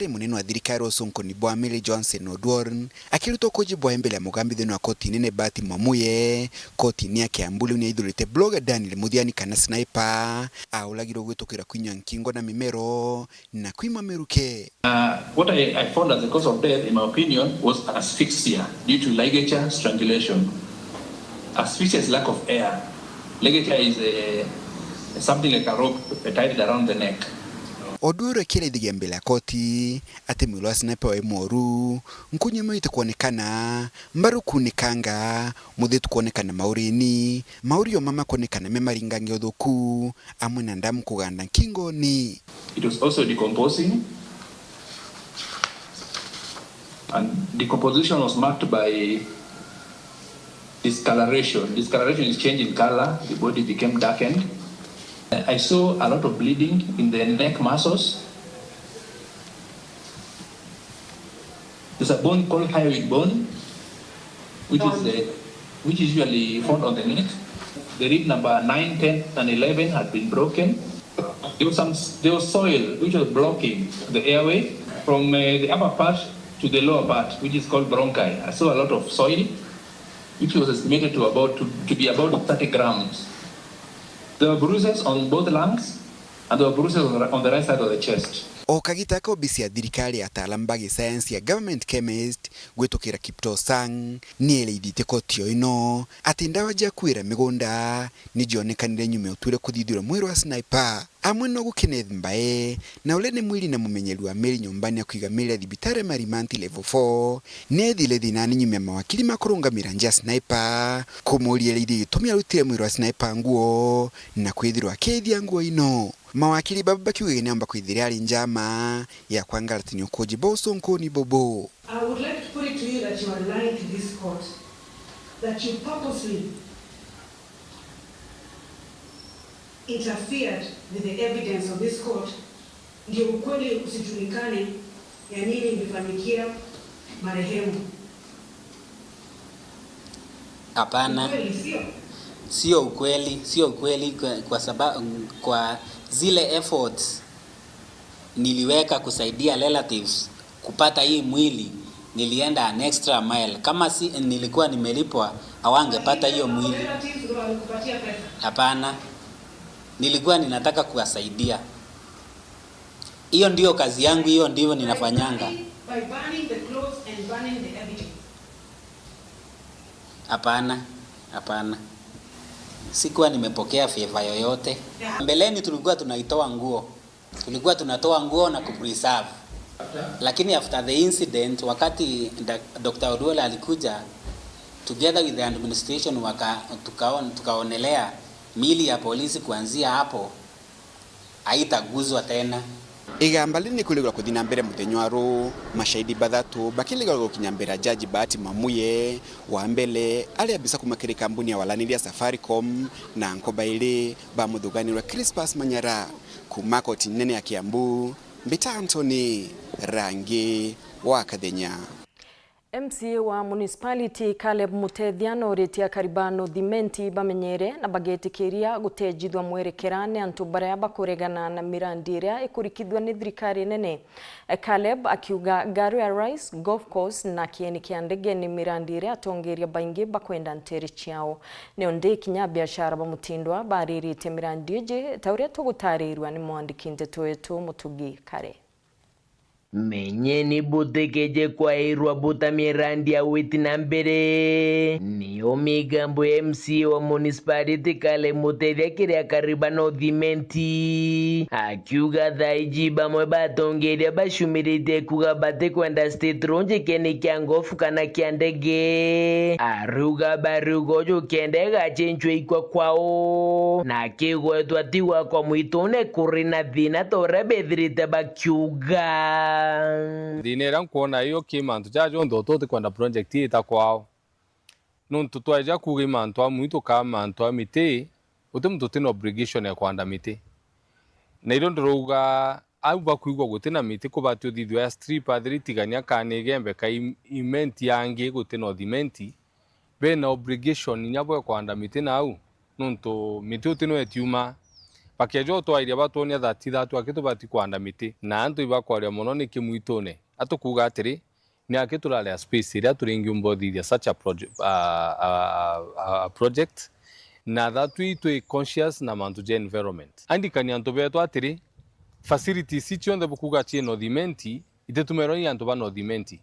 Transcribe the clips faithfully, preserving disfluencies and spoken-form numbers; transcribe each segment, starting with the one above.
Ari munene wa thirikari usunkuni bwa Mary Johnson Oduor akirutwa kuji bwae mbere ya mugambi thiini wa koti nene Bati Mwamuye, kotini ya Kiambu riu niaithurite blogger Daniel Muthiani kana Sniper auragirwe gwitukira kwinywa nkingo na mimero na kwimwa miruke. Uh, what I, I found as the cause of death, in my opinion, was asphyxia due to ligature strangulation. Asphyxia is lack of air. Ligature is a, something like a rope tied around the neck. Oduor akiraithigia mbere ya koti ati mwiri wa Sniper wai mworu, nkunyu imwe itikwonekana, mbaru kuunikanga, muthia itikwonekana maurini, mauri o mama kwonekana me maringange uthuku, amwe na ndamu kuganda nkingoni. It was also decomposing, and decomposition was marked by discoloration. Discoloration is change in color, the body became darkened. I saw a lot of bleeding in the neck muscles. There's a bone called hyoid bone, which is the, which is usually found on the neck. The rib number nine, ten, and eleven had been broken. There was some, there was soil which was blocking the airway from, uh, the upper part to the lower part, which is called bronchi. I saw a lot of soil, which was estimated to about, to, to be about thirty grams. There were bruises on both lungs, and there were bruises on the, on the right side of the chest. O kagita ka obisi ya thirikari ya ataalamu ba gisayansi ya Government Chemist gwitukira Kiptoo Sang, ni eraithitie koti o ino ati ndawa cia kuira migunda ni cionekanire nyuma ya utuire kuthithirwa mwiri wa Sniper. Amwe no gukina Kenneth Mbae, na uria ni mwiri na mumenyeri wa miri nyumbani ya kwiga miri ya thibitari ya Marimanti Level four, ni ethire thinani nyuma ya mawakili ma kurungamira nja ya Sniper kumuuria eraithie gitumi arutire mwiri wa Sniper nguo na kwithirwa akiithia nguo ino. Mawakili baba bakiugaga niaumba kwithira ari njama ya kwangaratania ukuuji bwa usunkuni bubu. I would like to put it to you that you are lying to this court, that you purposely interfered with the evidence of this court, ndio ukweli usijulikane ya nini imefanyikia marehemu. Hapana. Ukweli, sio? Sio ukweli, sio ukweli kwa, kwa sababu kwa zile efforts niliweka kusaidia relatives kupata hii mwili, nilienda an extra mile. Kama si nilikuwa nimelipwa, hawangepata hiyo mwili. Relatives ndio walikupatia pesa? Hapana. Nilikuwa ninataka kuwasaidia. Hiyo ndio kazi yangu, hiyo ndivyo ninafanyanga. By burning, by burning the clothes and burning the evidence. Hapana, hapana. Sikuwa nimepokea favor yoyote. Yeah. Mbeleni tulikuwa tunaitoa nguo. Tulikuwa tunatoa nguo na kupreserve. Lakini after the incident, wakati da-, Doctor Oduor alikuja, together with the administration, waka-, tukaon-, tukaonelea miili ya polisi kuanzia hapo haitaguzwa tena. Igamba riri ni kurigwa kuthi na mbere muthenya wa ruu, mashahidi bathatu bakirigwa gukinya mbere ya Jaji Bahati Mwamuye, wa mbere ari abisa kuuma kiri kambuni ya walaniria Safaricom, na nkuba iri bamuthuganirwe Crispus Manyara. Kuuma koti nene ya Kiambu, mbita Anthony Rangi wa Kathenya. M C A wa municipality Caleb Mutethia noritie akari ba North Imenti bamenyere na bagetikiria gutejithua mwerekera ni antu baria bakuregana na mirandi iria ikurikithua ni thirikari nene. Caleb akiuga Gari ya Rice, Golf Course na kieni kia ndege ni mirandi iria atongeria baingi bakwenda nteere ciao. Nio ndi kinya biashara ba Mutindwa bariritie mirandi iji, ta uria tugutarirua ni mwandiki nteto wetu Mutugi Kare. Menyeni butikeje kwairwa buta mirandi ya witi na mbere. Niyo migambo ya M C A wa municipality Caleb Mutethia kiri akari ba North Imenti. Akiuga thaa iji bamwe batongeria bacumiritie kuuga batikwenda state road kieni kia Golf kana kia ndege. Ariuga bariuga uju kenda igacenjua ikwa kwao, na kigwetwa tigwa kwa mwitune kuri na thina ta uria bethirite bakiuga. Thina iria nkwona iyo ki mantu jaja jonthe utu utikwenda project ii ita kwao. Nuntu twaija kuuga i mantu a mwitu kaa mantu a miti, guti muntu utina obligation ya kwanda miti. Na irio ndirauga, au bakwigua gutina miti kubati uthithua ya strip, athiri tigania kaa ni Igembe ka im-, Imenti yangi gutina uthimenti, bena obligation inya bwe kwanda miti nau, nuntu miti uti no etiuma. Bakeeja utwairia batwonia that ti that aki tubati kwanda miti. Na antu ibakwaria mono ni kimwitune. Atukuuga atiri, ni aki turarea space iria turingiumba uthithia such a proje-, a, a, a, a project, na that twi twi conscious na mantu ja environment. Andikania antu beetu atiri, facilities ii cionthe bukuuga cii North Imenti, ititumerwa ni antu ba North Imenti.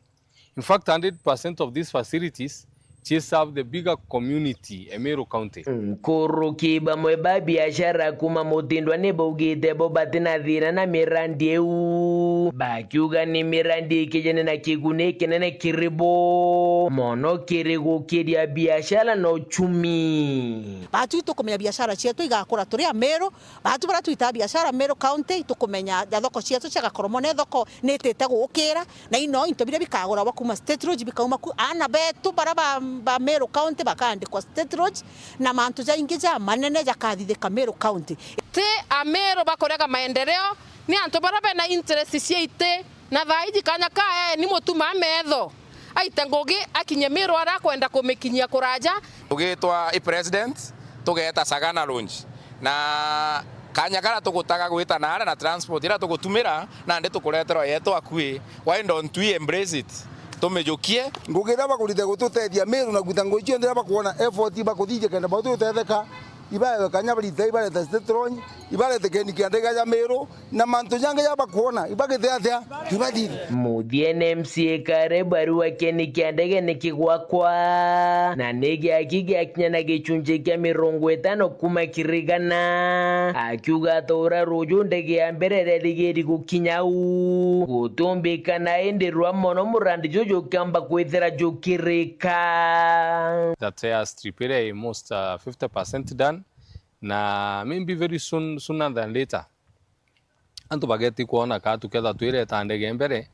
In fact, hundred percent of these facilities cii serve the bigger community e Meru County. Nkuruki bamwe ba biashara kuuma Mutindwa ni baugite bo batina thina na mirandi iu, bakiuga ni mirandi ikijene na kiguni kinene kiri bo, mono kiri gukiria biashara na uchumi. Baatu itukumenya biashara cietu igakura turi a Meru, baatu baria twitaa biashara Meru County, itukumenya ja thoko cietu cia Gakoromo ni thoko nitite gukira, na ino into biria bikaguragwa kuuma State Lodge bikauma ku, aana beetu baria ba, ba Meru County bakaandikwa State Lodge, na mantu jaingi jamanene jakathithika Meru County. Ti a Meru bakurega maendeleo, ni antu baria bena interest cia iti, na thaa iji kanya ka eeni mutuma metho, aite ngugi, akinye Meru aria akwenda kumikinyia kuraja. Tugitwa i president, tugeeta Sagana Lounge. Na kanya karia tugutaga gwita naria na transport iria tugutumira, nandi tukureterwa yetu akui. Why don't we embrace it? Tumijukie. Ngugi iria bakurita gututethia Meru na gwita ngugi cionthe iria bakwona effort bakuthithia kenda baututetheka, ibaewe kanya barite, ibarete State Lounge, ibarete keni kia ndege ja Meru, na mantu jangi ja bakwona, ibagite atia? Ibathithie. Muthiene M C A Kare barua keni kia ndege ni kigwakwa, na ni giaki giakinya na gicunji kia mirongo itano kuuma kiri igana. Akiuga atuura ruuju ndege ya mbere irerigiri gukinya au, gutumbikana indi rwa mono murandi juju ukiamba kwithira jukirika. That airstrip iria i most, uh, fifty percent done, na maybe very soon, sooner than later, antu bageti kwona ka tuketha twireta ndege mbere,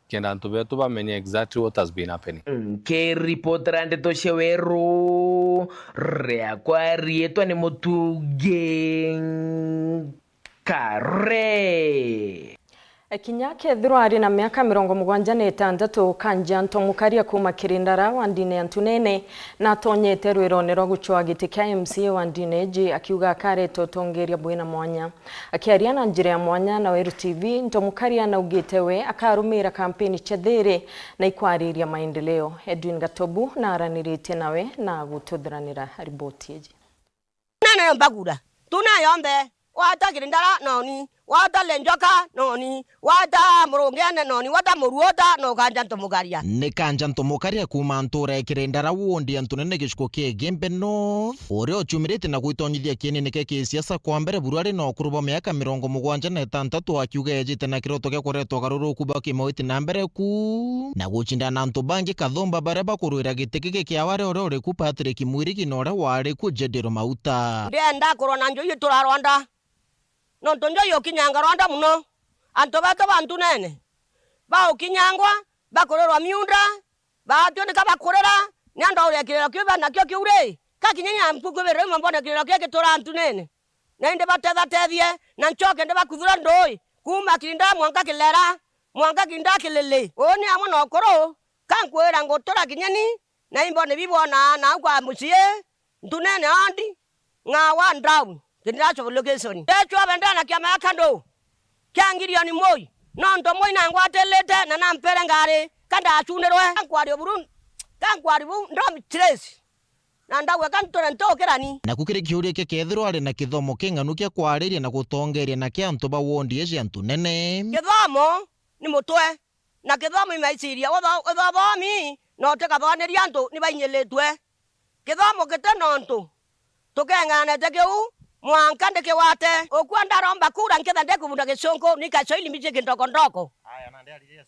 kenda antu betu bamenye exactly what has been happening. Nkiripotera ndeto cia Weru, riakwa riitwa ni Mutugi Kare. Kinya kethirwa ari na miaka mirongo mugwanja na itantatu, Kanja Ntomukaria kuuma Kirindara wandine ya Ntunene, natonyete rwirone rwa gucwaa giti kia M C A wandine iji, akiuga akareta utongeria bwina mwanya. Akiaria na njira ya mwanya na Weru T V, Ntomukaria naugite we akarumira kampeni cia thiri na ikwariria maendeleo. Edwin Gatobu naaraniritie nawe na gututhiranira riboti iji. Nene yo mbagura. Tuna yonthe. Wata Kirindara noni. Wata Lenjoka noni. Wata Murungiene noni. Wata Muruota no Kanja Ntomukaria. Ni Kanja Ntomukaria kuuma ntuura ya Kirindara, wondi ya Ntunene, gicigo kia Igembe North, uria ucumirite na gwitonyithia kienine kia kisiasa kwa mbere buru ari na ukuru bwa miaka mirongo mugwanja na itantatu, akiuga ejite na kiroto gia kureta ugaruruku bwa kimauiti na mbere ku na gucindana na antu bangi kathumba baria bakurwira giti giki kia wari uria uri ku, Patrick Mwirigi, na uria wari ku, Jediro Mauta. Ndienda kurwa na njui iturarwanda, nontu njui ukinyanga rwanda muno. Antu betu ba Ntunene baukinyangwa, bakurirwa miunda, baatwia nika bakurira, ni andu auria kiriro kiu banakio kiu ri, kakinya nya mpuku ibiri riu mbone kiriro kii gitura Ntunene. Na indi batethatethie, na ncoke ndibakuthure ndui, kuuma Kirindara mwanka Kilera, mwanka Kirindara Kilili. Uuni amwe na ukuru, ka nkwira ngutura kinyeni, na imbone bibwona nau kwa mucii, Ntunene ondi, ng'a wa ndau, Kirindara Sub Location. Ndechwa bendera na kiama ya KANU, kia Ngirioni Moi, nontu Moi nangwatirite na nampere ngari, ka ndacunirwe, ka nkwari buru, ka nkwari bu, ndom trace. Na ndauga, ka nture ntukirani. Naku kiri kiuria kia kethirwa ari na kithomo king'anu kia kwariria na gutongeria na kia antu ba wondi iji ya Ntunene. Kithomo ni mutwe, na kithomo i maiciria. Utho-, uthobomi na utikathoniria antu ni bainyilitwe. Kithomo giti na untu tukeng'anete kiu, mwanka ndikigwate. Ukua ndaromba kura nketha ndikubunda gicunku, ni Kiswahili mbici kindokondoko.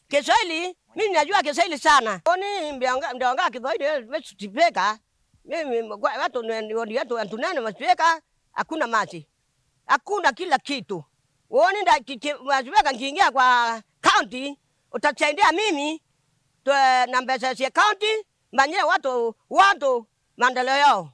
Kiswahili, mimi najua Kiswahili sana. Oni mbionga, mbionga Kiswahili, Mister Speaker. Mimi, kwa watu ni, ni, ni watu, watu nene, Mister Speaker, hakuna maji. Hakuna kila kitu. Uoni nda-, ki-, ki-, Mister Speaker, nkiingia kwa county, utasaidia mimi, twe-, na mbeca cia county, mbanyire watu, watu maendeleo yao.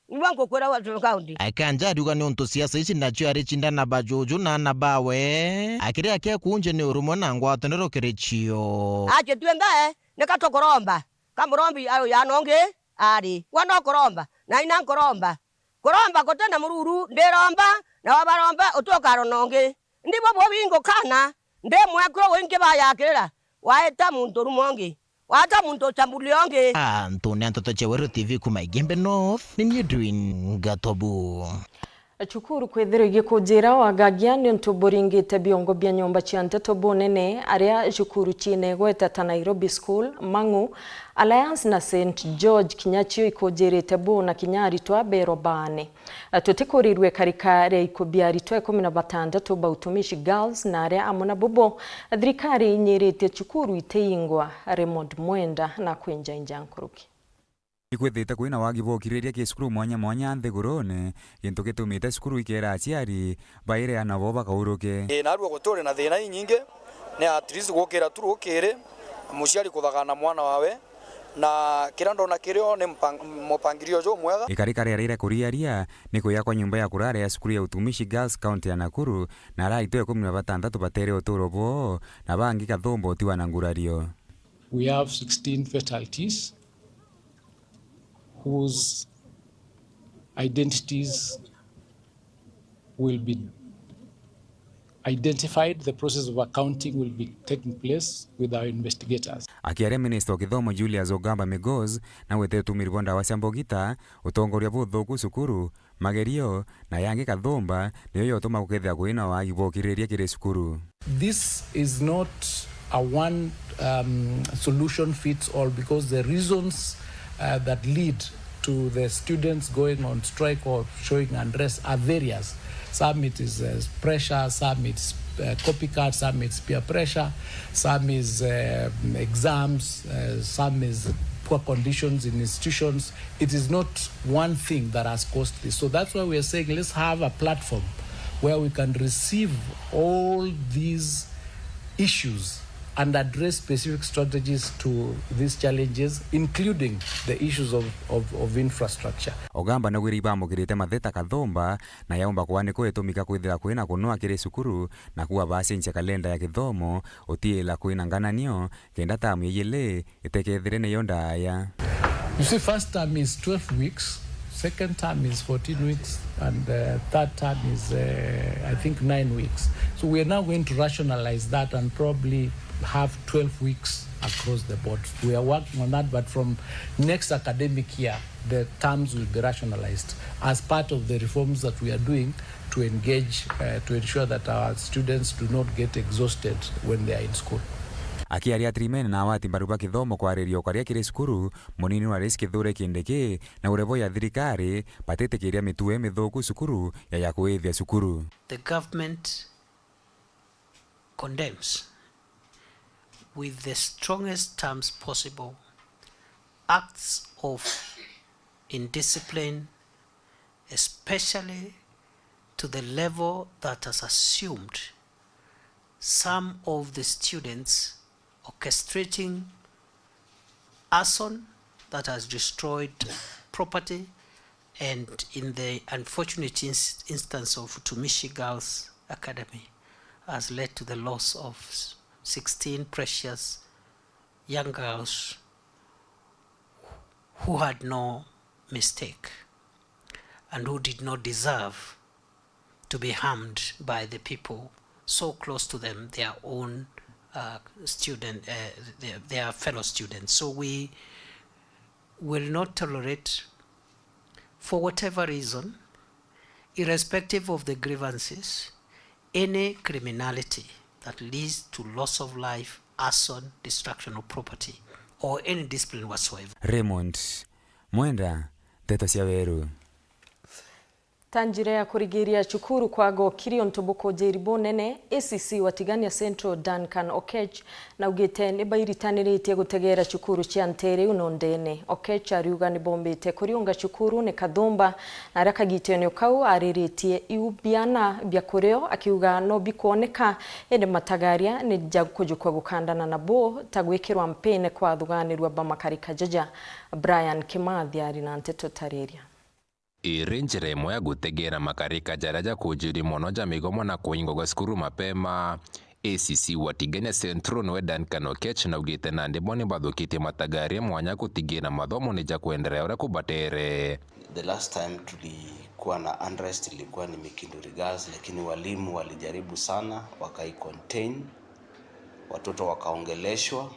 Nibwo ngukwira Western County. Akanja ariuga ni untu siasa ici nacio aricindana na bajuju na ana bawe, akiria kia kunje ni urumwe na ngwataniro kiri cio. Ache twenthe, nika tukuromba. Ka murombi ayo yana ungi ari. Gwe no kuromba, na ina nkuromba. Kuromba guti na mururu, ndiromba, na wabaromba utukarona ungi. Ndibwo bubingukana, ndi mwekuru wingi bayakirira, waita muntu rumo ungi, waita muntu uchambulia ungi. Antu ni antoto cia Weru T V kuma Igembe North, ni nie Edwin Gatobu. Cukuru kwithirwa igikujira wagagia niuntu buringite biongo bia nyomba cia nteto bunene, aria cukuru ciina igweta ta Nairobi School, Mang'u, Alliance na Saint George kinya cio ikujirite bu na kinya aritwa berwa baane. Tutikurirwe karika ria iku bia aritwa ikumi na batandatu ba Utumishi Girls na aria amwe na bubo thirikari inyiritie cukuru itiingwa. Raymond Mwenda na kwinjainja nkuruki. Ikwithite kwina wagi bwa ukiriria ki cukuru mwanya mwanya nthigurune, gintu gitumite cukuru ikera aciari baire ana bo bakauruke. Ii, narua guturi na thina inyingi, ni at least gukira tu rukiri, muciari kuthagana mwana wawe, na kiria ndona kirio ni mpang-, mupangilio jumwega. Ikarika riarire kuriaria ni kuya kwa nyumba ya kurara ya cukuru ya Utumishi Girls County ya Nakuru, na aria aritwa ikumi na batandatu batere uturo bwoo, na bangi kathumba utiwa na ngurario. We have sixteen fatalities whose identities will be identified. The process of accounting will be taking place with our investigators. Akiaria, minista wa kithomo Julius Ogamba Migos naugite utumiri bwa ndawa cia mbogita, utongoria buthuku cukuru, magerio na yangi kathumba niyo yotuma gukethira kwina wagi bwa ukiriria kiri cukuru. This is not a one, um, solution fits all, because the reasons, uh, that lead to the students going on strike or showing unrest are various. Some it is, uh, pressure, some it's, uh, copycat, some it's peer pressure, some is, uh, exams, uh, some is poor conditions in institutions. It is not one thing that has caused this. So that's why we are saying let's have a platform where we can receive all these issues and address specific strategies to these challenges, including the issues of, of, of infrastructure. Ogamba naugire ibamukirite matheta kathumba na yaumba kwaa niku itumika kwithira kwina kunua kiri cukuru, na kuwa bacenjia kalenda ya kithomo, utiila kwina ngananio, kenda tamu ya ijili itekethire niyo ndaaya. You see, first term is twelve weeks, second term is fourteen weeks, and, uh, third term is, uh, I think, nine weeks. So we are now going to rationalize that and probably have twelve weeks across the board. We are working on that, but from next academic year, the terms will be rationalized as part of the reforms that we are doing to engage, uh, to ensure that our students do not get exhausted when they are in school. Akiaria Trimene na awati mbaru ba kithomo kwariria ukaria kiri cukuru, munini wa Rais Kithure Kindiki na urevo ya thirikari batitikiria mitue mithuku cukuru ya ya kuithia cukuru. The government condemns with the strongest terms possible acts of indiscipline, especially to the level that has assumed some of the students orchestrating arson that has destroyed property, and in the unfortunate ins-, instance of Utumishi Girls Academy, has led to the loss of sixteen precious young girls who had no mistake and who did not deserve to be harmed by the people so close to them, their own, uh, student, uh, their, their fellow students. So we will not tolerate, for whatever reason, irrespective of the grievances, any criminality that leads to loss of life, arson, destruction of property, or any discipline whatsoever. Raymond Mwenda, Nteto cia Weru. Ta njira ya kurigiria cukuru kwaga ukiri untu bukujiri bunene, A C C wa Tigania Central Duncan Okech naugite ni bairitaniritie gutegeera cukuru cia nteere iu nondene. Okech ariuga ni bombite kuriunga cukuru ni kathumba, na aria kagitene o kau ariritie iu biana bia kurio, akiuga no bikwoneka, indi matagaria ni ja kujukwa gukandana nabo, ta gwikirwa mpine kwa athuganirua ba makarika jaja. Brian Kimathi ari na nteto tariria. Iri njira imwe ya gutegeera makarika jaria jakujiri mono ja migomo na kuingwa gwa cukuru mapema. A C C wa Tigania Central niwe Duncan Okech naugite nandi bo ni bathukitie matagaria mwanya gutigiira mathomo ni ja kwenderea uria kubatere. The last time tuli-, Kuwa na unrest ilikuwa ni Mikinduri Girls, lakini walimu walijaribu sana, wakai contain, watoto wakaongeleshwa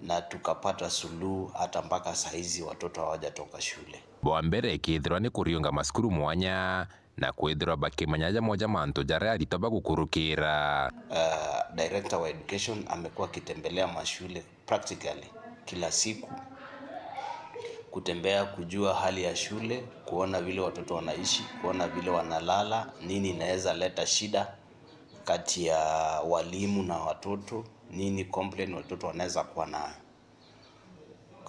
na tukapata suluhu, hata mpaka saa hizi watoto hawajatoka shule. Bwa mbere ikithirwa ni kuriunga macukuru mwanya na kwithirwa bakimenya jamwe ja mantu jaria aritwa bagukurukira. Uh, director wa education amekuwa akitembelea mashule practically kila siku, kutembea, kujua hali ya shule, kuona vile watoto wanaishi, kuona vile wanalala, nini inaweza leta shida kati ya walimu na watoto, nini complaint watoto wanaweza kuwa nayo.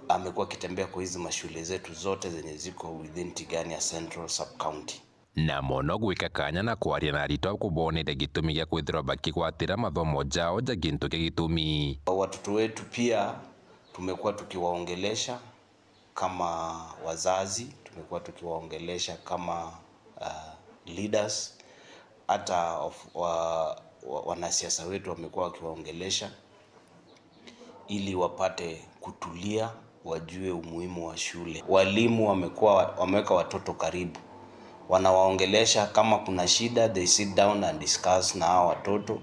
Amekuwa akitembea kwa hizi mashule zetu zote zenye ziko within Tigania Central Sub-County. Na mono gwika kanya na kwaria na aritwa kuboneria gitumi gia kwithirwa bakigwatira mathomo jao ja gintu kia gitumi. Watoto wetu pia tumekuwa tukiwaongelesha kama wazazi, tumekuwa tukiwaongelesha kama, uh, leaders, hata of-, wa-, wa-, wanasiasa wetu wamekuwa wakiwaongelesha ili wapate kutulia, wajue umuhimu wa shule. Walimu wamekuwa, wameweka watoto karibu, wanawaongelesha. Kama kuna shida, they sit down and discuss na hawa watoto,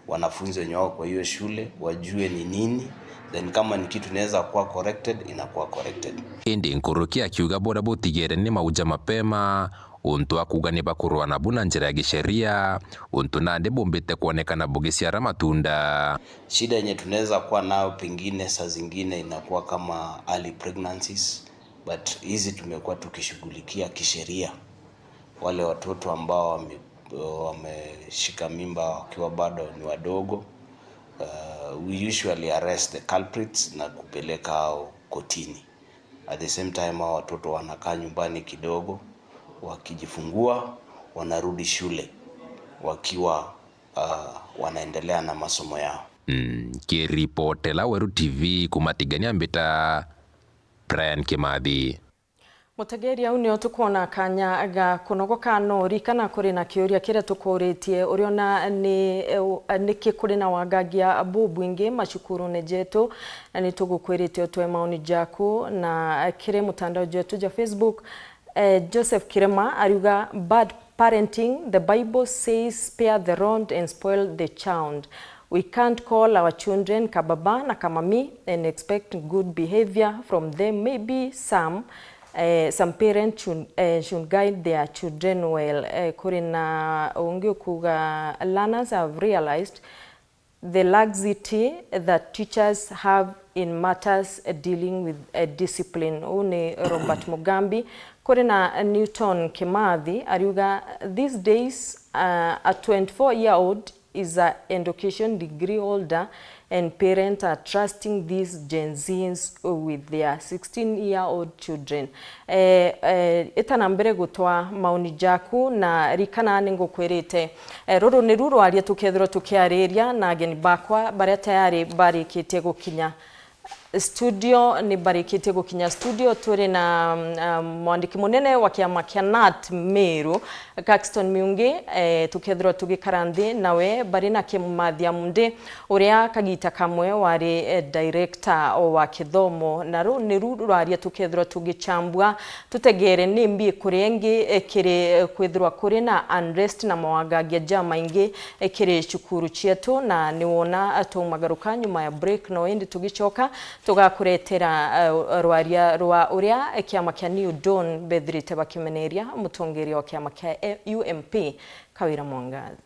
wanafunzi wenye wako kwa hiyo shule, wajue ni nini, then kama ni kitu inaweza kuwa corrected, inakuwa corrected. Indi nkuruki akiuga buria butigere ni mauja mapema, untu akuuga ni bakurua nabu na njira ya gisheria, untu nandi bumbite kwonekana bugiciara matunda. Shida yenye tunaweza kuwa nayo pengine saa zingine inakuwa kama early pregnancies, but hizi tumekuwa tukishughulikia kisheria. Wale watoto ambao wame-, wameshika mimba wakiwa bado ni wadogo, uh, we usually arrest the culprits na kupeleka hao kotini. At the same time, hao watoto wanakaa nyumbani kidogo, wakijifungua, wanarudi shule wakiwa, uh, wanaendelea na masomo yao. Mm, kiripotela Weru T V kuma Tigania mbita Brian Kimathi. Mutegeri, au nio tukwona kanya ga kunogoka, no ririkana kuri na kiuria kiria tukuritie, uriona ni, eh, u-, niki kuri na wagagia bubwingi macukurune jetu, na ni tugukwirite utwe maoni jaku na kiri mutandao jwetu ja Facebook. Eh, Joseph Kirema ariuga, bad parenting, the Bible says, "Spare the rod and spoil the child." We can't call our children kababa na kamami and expect good behavior from them. Maybe some, eh, some parents should, eh, should guide their children well. Eh, kuri na ungi ukuga, learners have realized the laxity that teachers have in matters dealing with, eh, discipline. Uu ni Robert Mugambi. Kuri na Newton Kimathi ariuga, these days, uh, a twenty-four year old is a education degree holder and parents are trusting these Gen Zs with their sixteen year old children. Eh, eh, ita na mbere gutwa maoni jaku, na rikana ni ngukwirite, eh, ruru ni ru rwaria tukethirwa tukiariria na ageni bakwa baria tayari barikitie gukinya studio. Ni barikitie gukinya studio, turi na, um, mwandiki munene wa kiama kia nat Meru, Caxton Miungi, eh, tukethirwa tugikara nthi nawe, bari na Kimathi Amundi, uria kagita kamwe wari, eh, director wa kithomo, na ru ni ru rwaria tukethirwa tugichambua, tutegere ni mbi kuria ingi, eh, kiri, eh, kwithirwa kuri na unrest na mawagagia jamaingi, eh, kiri cukuru cietu, na ni wona, eh, twaumagaruka nyuma ya break, no indi tugicoka tugakuretera, eh, rwaria rwa uria, eh, kiama kia New Dawn bethirite bakimeneria mutongeria wa kiama kia, eh, U M P, Kawira Mwangaza.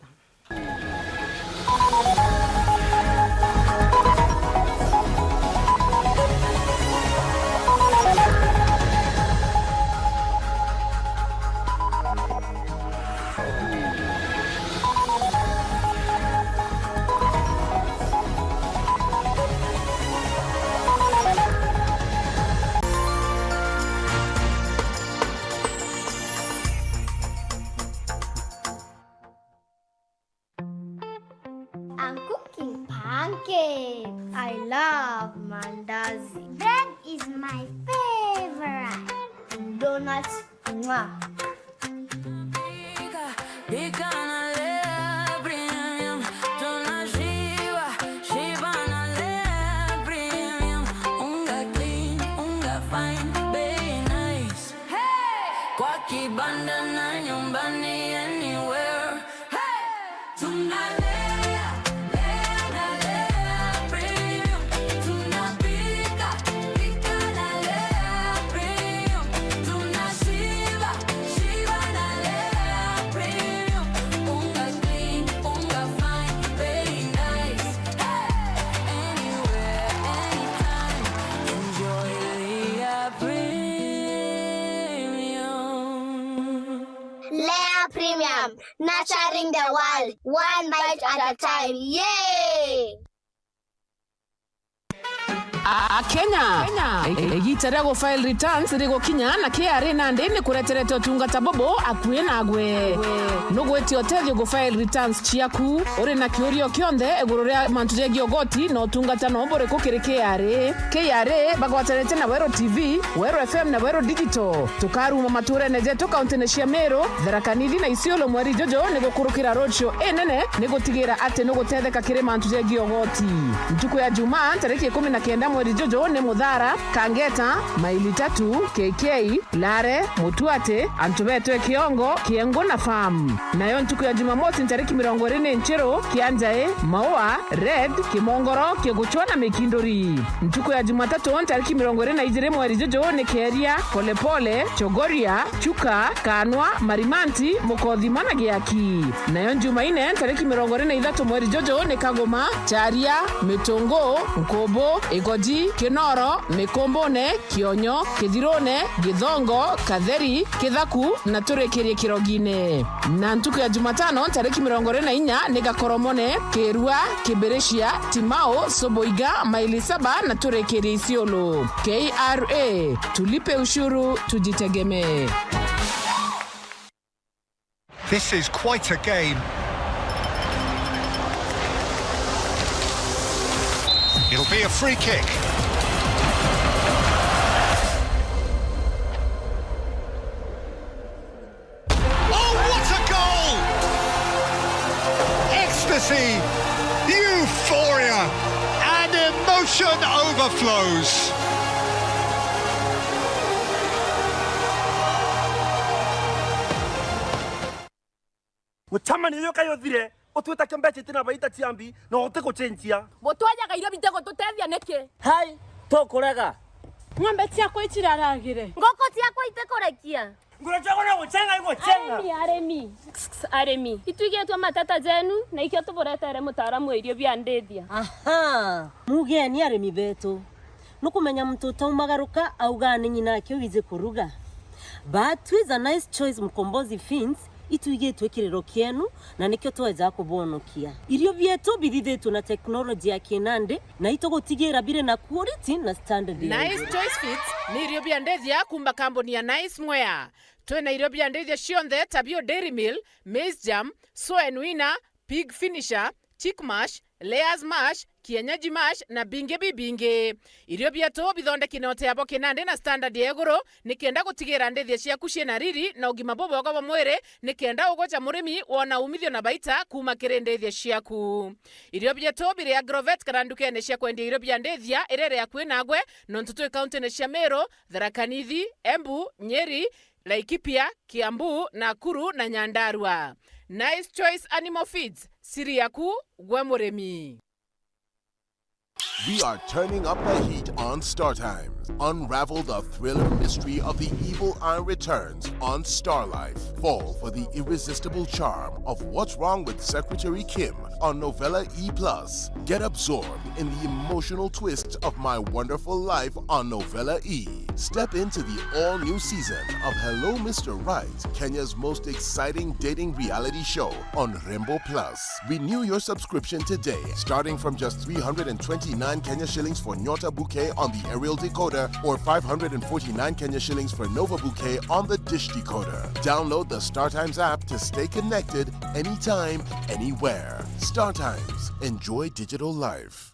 I'm cooking pancakes. I love mandazi. Bread is my favorite. Donuts, mwah. Pika na Lea Premium, tunashiba, shiba na Lea Premium. Unga clean, unga fine, bei nice. Hey! Kwa kibanda Nurturing the world, one bite at a time. Yay! A-, Akenya, e-, igiita ria gufile returns rigukinya, na K R A nandi ni kureterete utungata bubu akui nagwe. Nugwitia utethio gufile returns ciaku? Uri na kiuria o kionthe iguru ria mantu jegii ugoti na utungata no buriku kiri K R A? K R A bagwatanite na Weru T V, Weru F M na Weru Digital. Tukaruma maturene jetu kauntine cia Meru, Tharaka Nithi na Isiolo mweri juju ni gukurukira roadshow inene ni gutigira ati ni gutetheka kiri mantu jegii ugoti. Ntuku ya Jumaa, ntariki ikumi na kenda mweri juju ni Muthara, Kangeta, Maili Tatu, K K, Lare, Mutuate, antu betu e Kiongo, Kiengu na Farm. Nayo ntuku ya Jumamosi, ntariki mirongo iri ni Nchiru, Kianjai, Maua, Red, Kimongoro, Kiguchwa na Mikinduri. Ntuku ya Jumatatu, ntariki mirongo iri na ijiri mweri juju ni Keria, Polepole, Chogoria, Chuka, Kanwa, Marimanti, Mukothima na Giaki. Nayo Njumaine, ntariki mirongo iri na ithatu mweri juju ni Kaguma, Charia, Mitungu, Nkubu, Igoji, Kinoro, Mikumbune, Kionyo, Kithirune, Githongo, Katheri, Kithaku na turikirie Kirogine. Na ntuku ya Jumatano, ntariki mirongo iri na inya, ni Gakoromone, Kirua, Kibiricia, Timau, Subuiga, Maili Saba na turikirie Isiolo. K R A, tulipe ushuru, tujitegemee. This is quite a game. It'll be a free kick. Oh, what a goal! Ecstasy, euphoria, and emotion overflows. Mucemanio uyu kai uthire, utwita kimbeca iti na baita cia mbi, na uti gucenjia. Butwajaga irio bite gututethia niki? Hai, tukurega. Ng'ombe ciakwa iciraragire. Nguku ciakwa itikurekia. Nguru ciakwa no gucenga igucenga. Arimi, arimi. Kss, kss, arimi. Itwigitwe mateta jenu, na ikio tuburetere mutaaramu wa irio bia ndithia. Aha, mugeni arimi betu. Nukumenya muntu utaumagaruka augaa ni nyina ake wiji kuruga. But twi ja Nice Choice Mkombozi Feeds, itwigitwe kiriro kienu, na nikio tweja kubonokia. Irio bietu bithithitwe na technology ya kinandi, na itugutigira biri na quality na standard ya Nice iguru. Choice Feeds ni irio bia ndithia kuuma kambuni ya Nice Mwea. Twina irio bia ndithia cionthe ta bio Dairy Meal, Maize Germ, Soen Winner, Pig Finisher, Chick Mash, Layers Mash, Kienyeji Mash na bingi bibingi. Irio bietu bithondeki na uteabo kinandi na standard ya iguru, nikenda gutigira ndithia ciaku ciina riri na ugima bubwega bwa mwiri, nikenda ugoca murimi wona umithio na baita kuuma kiri ndithia ciaku. Irio bietu biri Agrovet kana ndukene cia kwendia irio bia ndithia iria iri akui nagwe, nontu twi kauntine cia Meru, Tharaka Nithi, Embu, Nyeri, Laikipia, Kiambu, Nakuru na Nyandarua. Nice Choice Animal Feeds, siri yaku gwe murimi. We are turning up the heat on Star Times. Unravel the thriller mystery of the evil eye returns on Star Life. Fall for the irresistible charm of What's Wrong with Secretary Kim on Novella E plus. Get absorbed in the emotional twist of My Wonderful Life on Novella E. Step into the all-new season of Hello Mister Right, Kenya's most exciting dating reality show on Rembo Plus. Renew your subscription today, starting from just three hundred and twenty-nine Kenya shillings for Nyota Bouquet on the aerial decoder or five hundred and forty-nine Kenya shillings for Nova Bouquet on the dish decoder. Download the StarTimes app to stay connected anytime, anywhere. StarTimes. Enjoy digital life.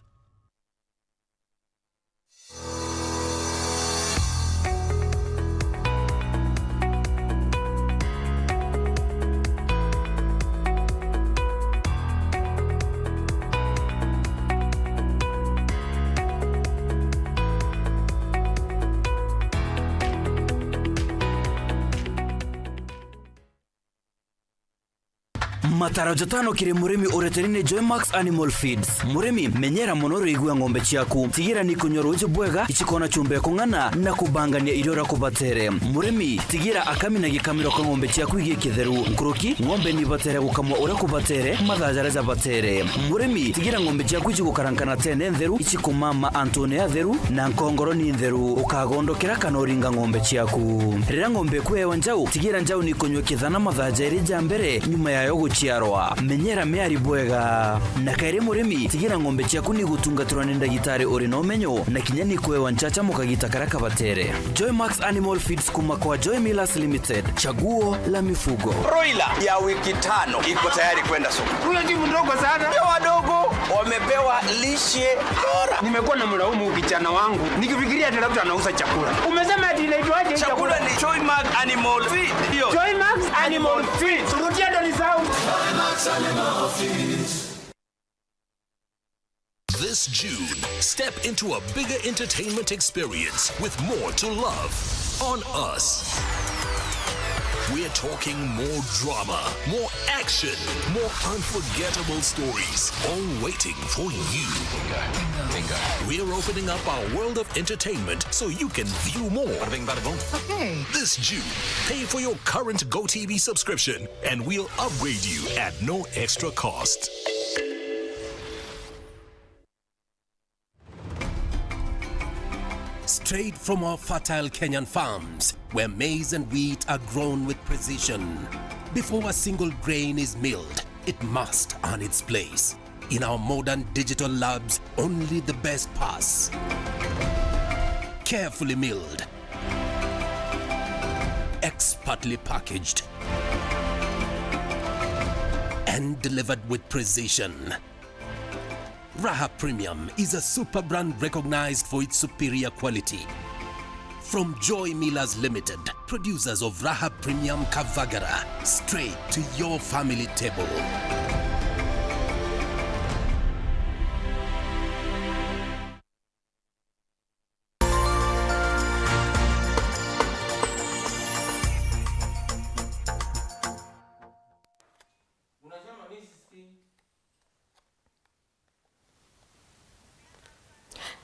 Mataro jatano kiri murimi ureteri ni Joymax Animal Feeds. Murimi, menyera mono riigua ng'ombe ciaku. Tigira ni kunywa ruuji bwega, icikona chumba ya kung'ana na kubangania irio uria kubatere. Murimi, tigira akami na gikamiro ka ng'ombe ciaku igi kitheru. Nkuruki, ng'ombe ni ibatere gukamwa uria kubatere, mathaa jaria jabatere. Murimi, tigira ng'ombe ciaku icigukarankana tene ntheru, icikumama antune atheru, na nkongoro ni ntheru. Ukagondokera kana uringa ng'ombe ciaku. Riria ng'ombe ikuewa njau, tigira njau ni kunywa kithana mathaa jairi ja mbere nyuma yayo guciarwa. Menyera miari bwega. Na kairi murimi, tigira ng'ombe ciaku ni gutungatirwa ni ndagitari uri na umenyo, na kinya ni kuewa nchacha mukagita karia kabatere. Joymax Animal Feeds kuma kwa Joy Millers Limited. Chaguo la mifugo. Broiler ya wiki tano iko tayari kwenda soko. Huyo si mdogo sana. Pia wadogo wamepewa lishe bora. Nimekuwa na mlaumu kijana wangu nikifikiria ati labda anauza chakula. Umesema ati inaitwaje hii chakula? Chakula ni Joymax Animal Feed. Hiyo. Joymax Animal Feed. Rudia ndo ni sound. This June, step into a bigger entertainment experience with more to love on us. We're talking more drama, more action, more unforgettable stories, all waiting for you. We're opening up our world of entertainment so you can view more. Okay. This June, pay for your current GoTV subscription and we'll upgrade you at no extra cost. Straight from our fertile Kenyan farms, where maize and wheat are grown with precision. Before a single grain is milled, it must earn its place. In our modern digital labs, only the best pass. Carefully milled, expertly packaged, and delivered with precision. Raha Premium is a super brand recognized for its superior quality. From Joy Millers Limited, producers of Raha Premium Kavagara, straight to your family table.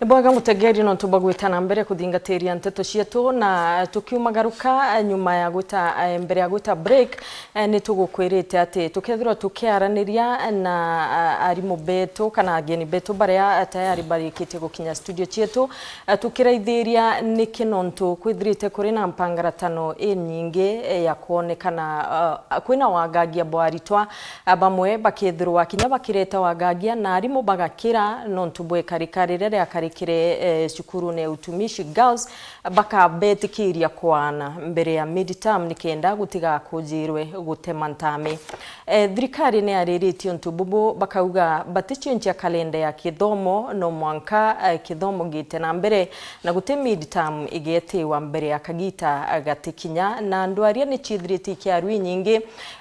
Ni bwega mutegeri nontu bwa gwita na mbere kuthingatiria nteto cietu, na tukiumagaruka nyuma ya gwita, eh, mbere ya gwita break, eh, ni tugukwirite ati tukethirwa tukiaraniria na, ah, arimu betu kana ageni betu baria tayari barikitie gukinya studio cietu, eh, tukiraithiria niki nontu kwithirite kuri na mpangaratano inyingi, eh, ya kwonekana, ah, kwina wagagia bwa aritwa, ah, bamwe bakethirwa kinya bakireta wagagia na arimu bagakira nontu bwa ikarika riria riakarikire, eh, cukurune ya Utumishi Girls, bakabetikiria kwaana mbere ya midterm nikenda gutigakujirwe gutema ntami. Eh, thirikari ni yariritie untu bubu, bakauga baticenjia kalenda ya kithomo, no mwanka, eh, kithomo gite na mbere na guti midterm igetiwa mbere ya kagita gatikinya, na ndwaria ni ciithirite ikiaru inyingi.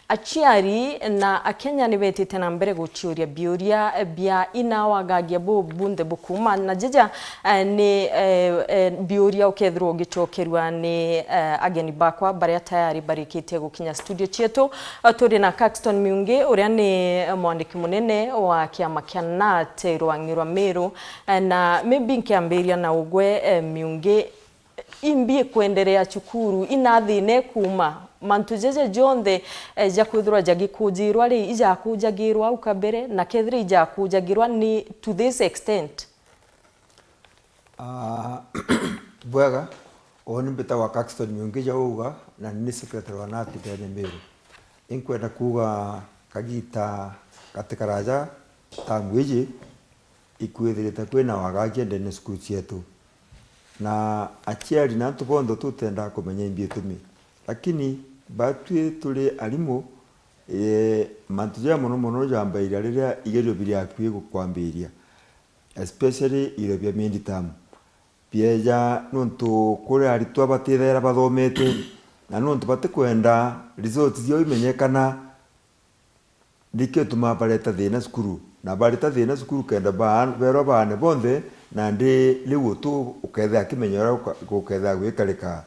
Aciari na Akenya ni betite na mbere guciuria biuria bia ina wagagia buu bunthe bukuuma na jaja, eh, ni, eh, eh, biuria ukethirwa ugicokerua ni, eh, ageni bakwa baria tayari barikitie gukinya studio cietu. Eh, turi na Caxton Miungi, uria ni mwandiki munene wa kiama kia nat rwang'i rwa Meru. Eh, na maybe nkiambiria na ugwe, eh, Miungi, imbi ikwenderea cukuru, ina thina ikuuma, mantu jaja jonthe, eh, ja kwithirwa jagikujirwa ri, ijakujagirwa au kabere, na kethira ijakujagirwa ni to this extent? Ah, bwega, uuni mbitagwa Caxton Miungi ja uga, na ni secretary wa nat ndene Meru. Inkwenda kuuga kagita gati karaja tamu iji, ikwithirite kwina wagagia ndene cukuru cietu. Na aciari na antu bonthe tutenda kumenya imbi itumi. Lakini batwi turi arimu, eh, mantu ja mono mono jambairia riria igerio biri akui gu-, kwambiria, especially igerio bia midterm. Bieja nontu kuri aritwa batithaira bathomete, na nontu batikwenda results ciao imenyekana, nikio itumaa bareta thina cukuru. Na bareta thina cukuru kenda ba-, berwa baane bonthe, nandi riu utu ukethira akimenya uria uka-, gukethira gwikarika.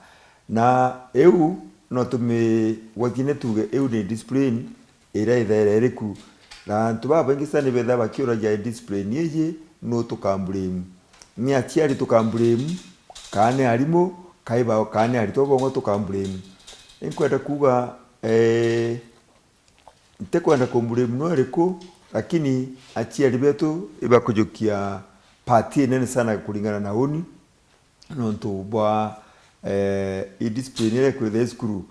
Na iu no tumigwatie ni tuge iu ni discipline, iria ithaira iriku. Na antu babaingi sana nibethaga bakiuragia discipline iji, nu tukamblame? Ni aciari tukamblame, kana ni arimu, kai ba-, kana ni aritwa bongwa tukamblame? Inkwenda kuuga, eh, ntikwenda kumblame no iriku, lakini aciari betu ibakujukia part inene sana kuringana na uni, nontu bwa, eh, i discipline iria ikwitha i cukuru.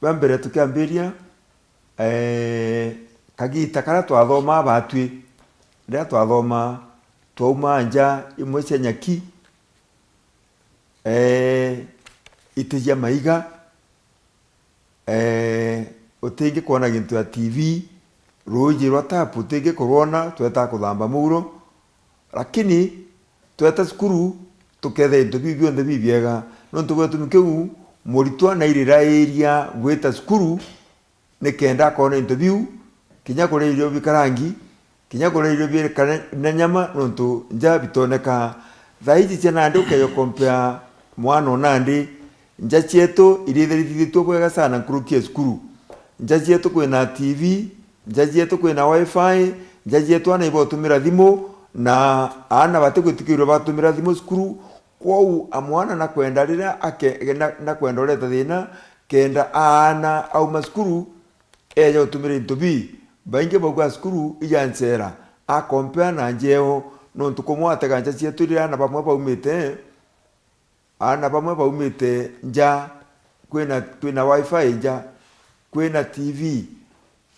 Bwa mbere tukiambiria, eh, kagita karia twathomaa batwi, riria twathomaa, twaumaa nja imwe cia nyaki, eh, iti cia maiga, eh, utingi kwona gintu ya T V, ruuji rwa tap utingi kurwona, tweta kuthamba muuro. Lakini tweta cukuru, tuketha into biu bionthe bibiega. Nontu bwa gitumi kiu, muritwa nairira iria gwita cukuru, nikenda akona into biu, kinya kuria irio bikarangi, kinya kuria irio bikare na nyama, nontu nja bitoneka. Thaa iji cia nandi ukeja compare mwana o nandi, nja cietu iria ithirithithitue bwega sana nkuruki ya cukuru. Nja cietu kwina T V, nja cietu kwina wifi, nja cietu ana ibotumira thimu, na ana batigwitikirua batumira thimu cukuru. Kwou amwana nakwenda riria ake-, na-, nakwenda ureta thina, kenda aana auma cukuru, eja utumira into bi. Baingi bauga cukuru ija ncera, a compare na nja eo, nontu kumwe watega nja cietu riria aana bamwe baumite, aana bamwe baumite nja, kwina, kwina wifi nja, kwina T V,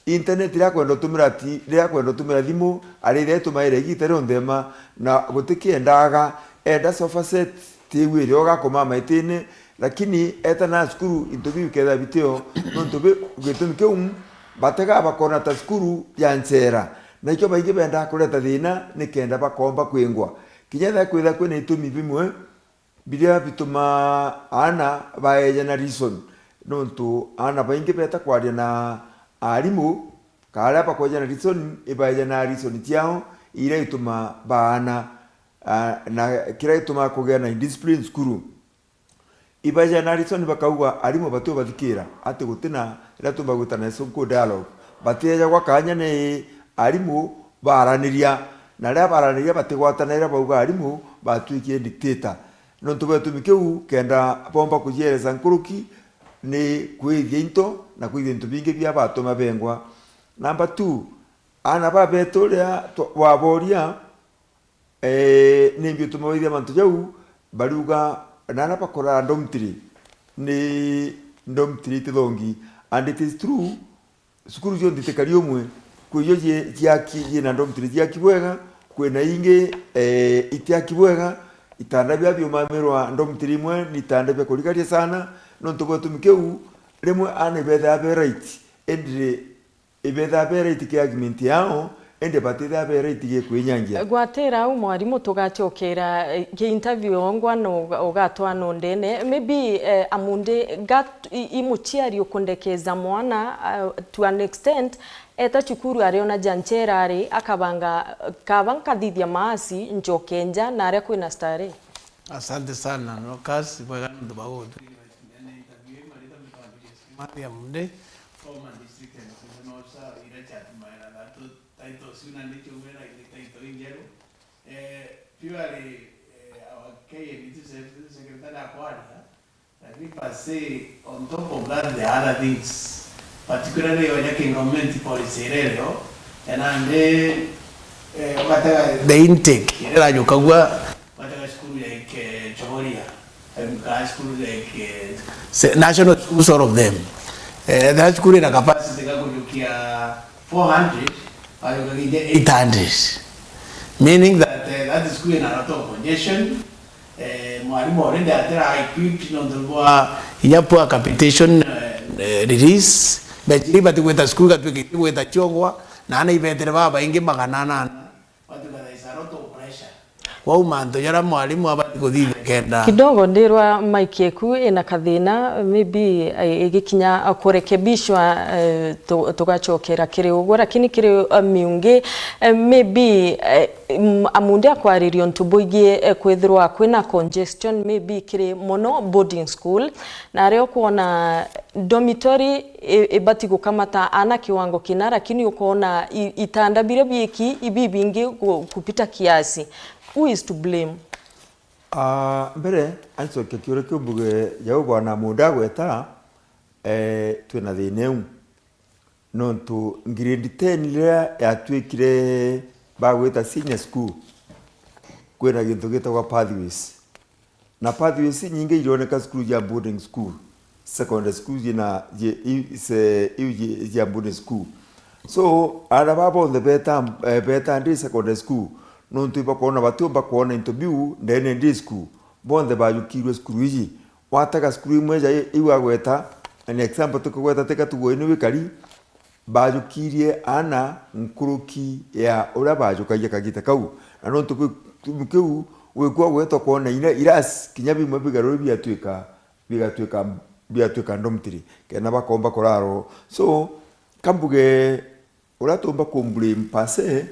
internet riria akwenda utumira ti-, riria akwenda utumira thimu, arithia itumaire igita rionthe ma, na gutikiendaga, enda sofa set, ti iu irio ugakoma maitine, lakini eta na cukuru into biu bikethira bitio, nontu bi-, gitumi kiu batega bakona ta cukuru ya ncera, na ikio baingi bendaga kureta thina nikenda bakomba kwingwa. Kinya ethira kwithira kwina itumi bimwe biria bitumaa aana baeja na reason, nontu aana baingi beta kwaria na aarimu, ka aria bakweja na reason, ibaeja na reason ciao iria ituma baana, ah, na kiria gitumaa kugia na indiscipline cukuru. Ibaeja na reason bakauga aarimu batiubathikira, ati gutina riria tumba gwita na social dialogue. Batiejagwa kanya ni aarimu baaraniria, na riria baaraniria batigwatana, riria bauga aarimu batwikire dictator. Nontu bwa gitumi kiu, kenda boomba kujieresa nkuruki, ni kwithia into na kwithia into bingi bia batuma bengwa. Number two, aana babetu riria twa-, waboria, eh, nimbi utuma baithia mantu jau, bariuga, naana bakoraa dormitory, ni dormitory itithongi. And it is true, cukuru cionthe itikari umwe, kwi ijo cie-, ciaki, ciina dormitory ciaki bwega, kwina ingi, eh, itiaki bwega, itanda bia biumamirwa dormitory imwe ni itanda bia kurigaria sana, nontu bwa gitumi kiu, rimwe aana ibethaa be right, indi ibethaa be right ki argument yao, indi batithaa be right gi kwinyangia. Gwatira au mwarimu, tugacokera, eh, ki interview yongwa no uga-, ugatwa no ndene. Maybe, eh, Amunde, gat-, i, i muciari ukundekeza mwana, uh, to an extent, eta cukuru ariona ja ncera ari, akabanga, eh, kaba nkathithia maasi, njoke nja, na aria kwina starehe. Asante sana, Dorcas, bwega nontu bwa gutwira interview ii. Maritha ni Julius Kimathi Amunde, former district and regional officer, iria ciatumaira thatu title ciu, na nikiumira ingi title injeru. Eh, purely, eh, our K N T secretary akwaria, lakini per se, on top of that, there are other things, particularly oja ki government policy iria irio, enandi, eh, ugatega the intake iria irajukagua, ugatega cukuru ya ike Chogoria, em, kana cukuru ya ike se-, national schools, all of them. Eh, that cukuru ina capacity ga kujukia four hundred, bajukagia eight hundred. Meaning that, eh, that school ina a lot of congestion. Eh, mwarimu already atira equipped nontu bwa inya poor capitation, eh, eh, release. Bechiri batigwita school gatuike itigwita ciongwa, na ana ibetere baba baingi magana anana. Watu there is a lot of pressure. Wau mantu jaria mwarimu abati kuthithia kenda. Kidogo ndirwa mic eku ina kathina, maybe, eh, igikinya kurekebishwa, eh, tu-, tugacokera kiri uguo, lakini kiri, eh, miungi, eh, maybe, eh, m-, amunde akwariria untu bwigii, eh, kwithirwa kwina congestion, maybe kiri mono boarding school, na aria ukwona dormitory i-, ibati gukamata ana kiwango kina, lakini ukoona i-, itanda biria biiki ibibingi gu-, kupita kiasi. Who is to blame? Ah, mbere, ancokia kiuria kiu mbuge jau bwana Munda agweta, eh, twina thina iu. Nontu grade ten riria yatwikire bagwita senior school, kwina gintu gitagwa pathways. Na pathways inyingi irioneka cukuru cia boarding school, secondary school ciina, cie-, i-, ce-, iu cie-, cia boarding school. So, aana baa bonthe beta, eh, beta ndi secondary school, nontu ibakwona batiumba kwona into biu ndene ndi school, bonthe bajukirue cukuru iji. Watega cukuru imwe ja i-, iu agweta, an example tukugweta tika Tugoi ni wikari, bajukirie aana nkuruki ya uria bajukagia kagita kau. Na nontu gitumi kiu, gwikua gwetwa kwona ira-, irasi kinya bimwe bigaruri biatwika, bigatwika, biatwika dormitory, kenda bakomba kurarwo. So, kambuge uria tumba ku blame per se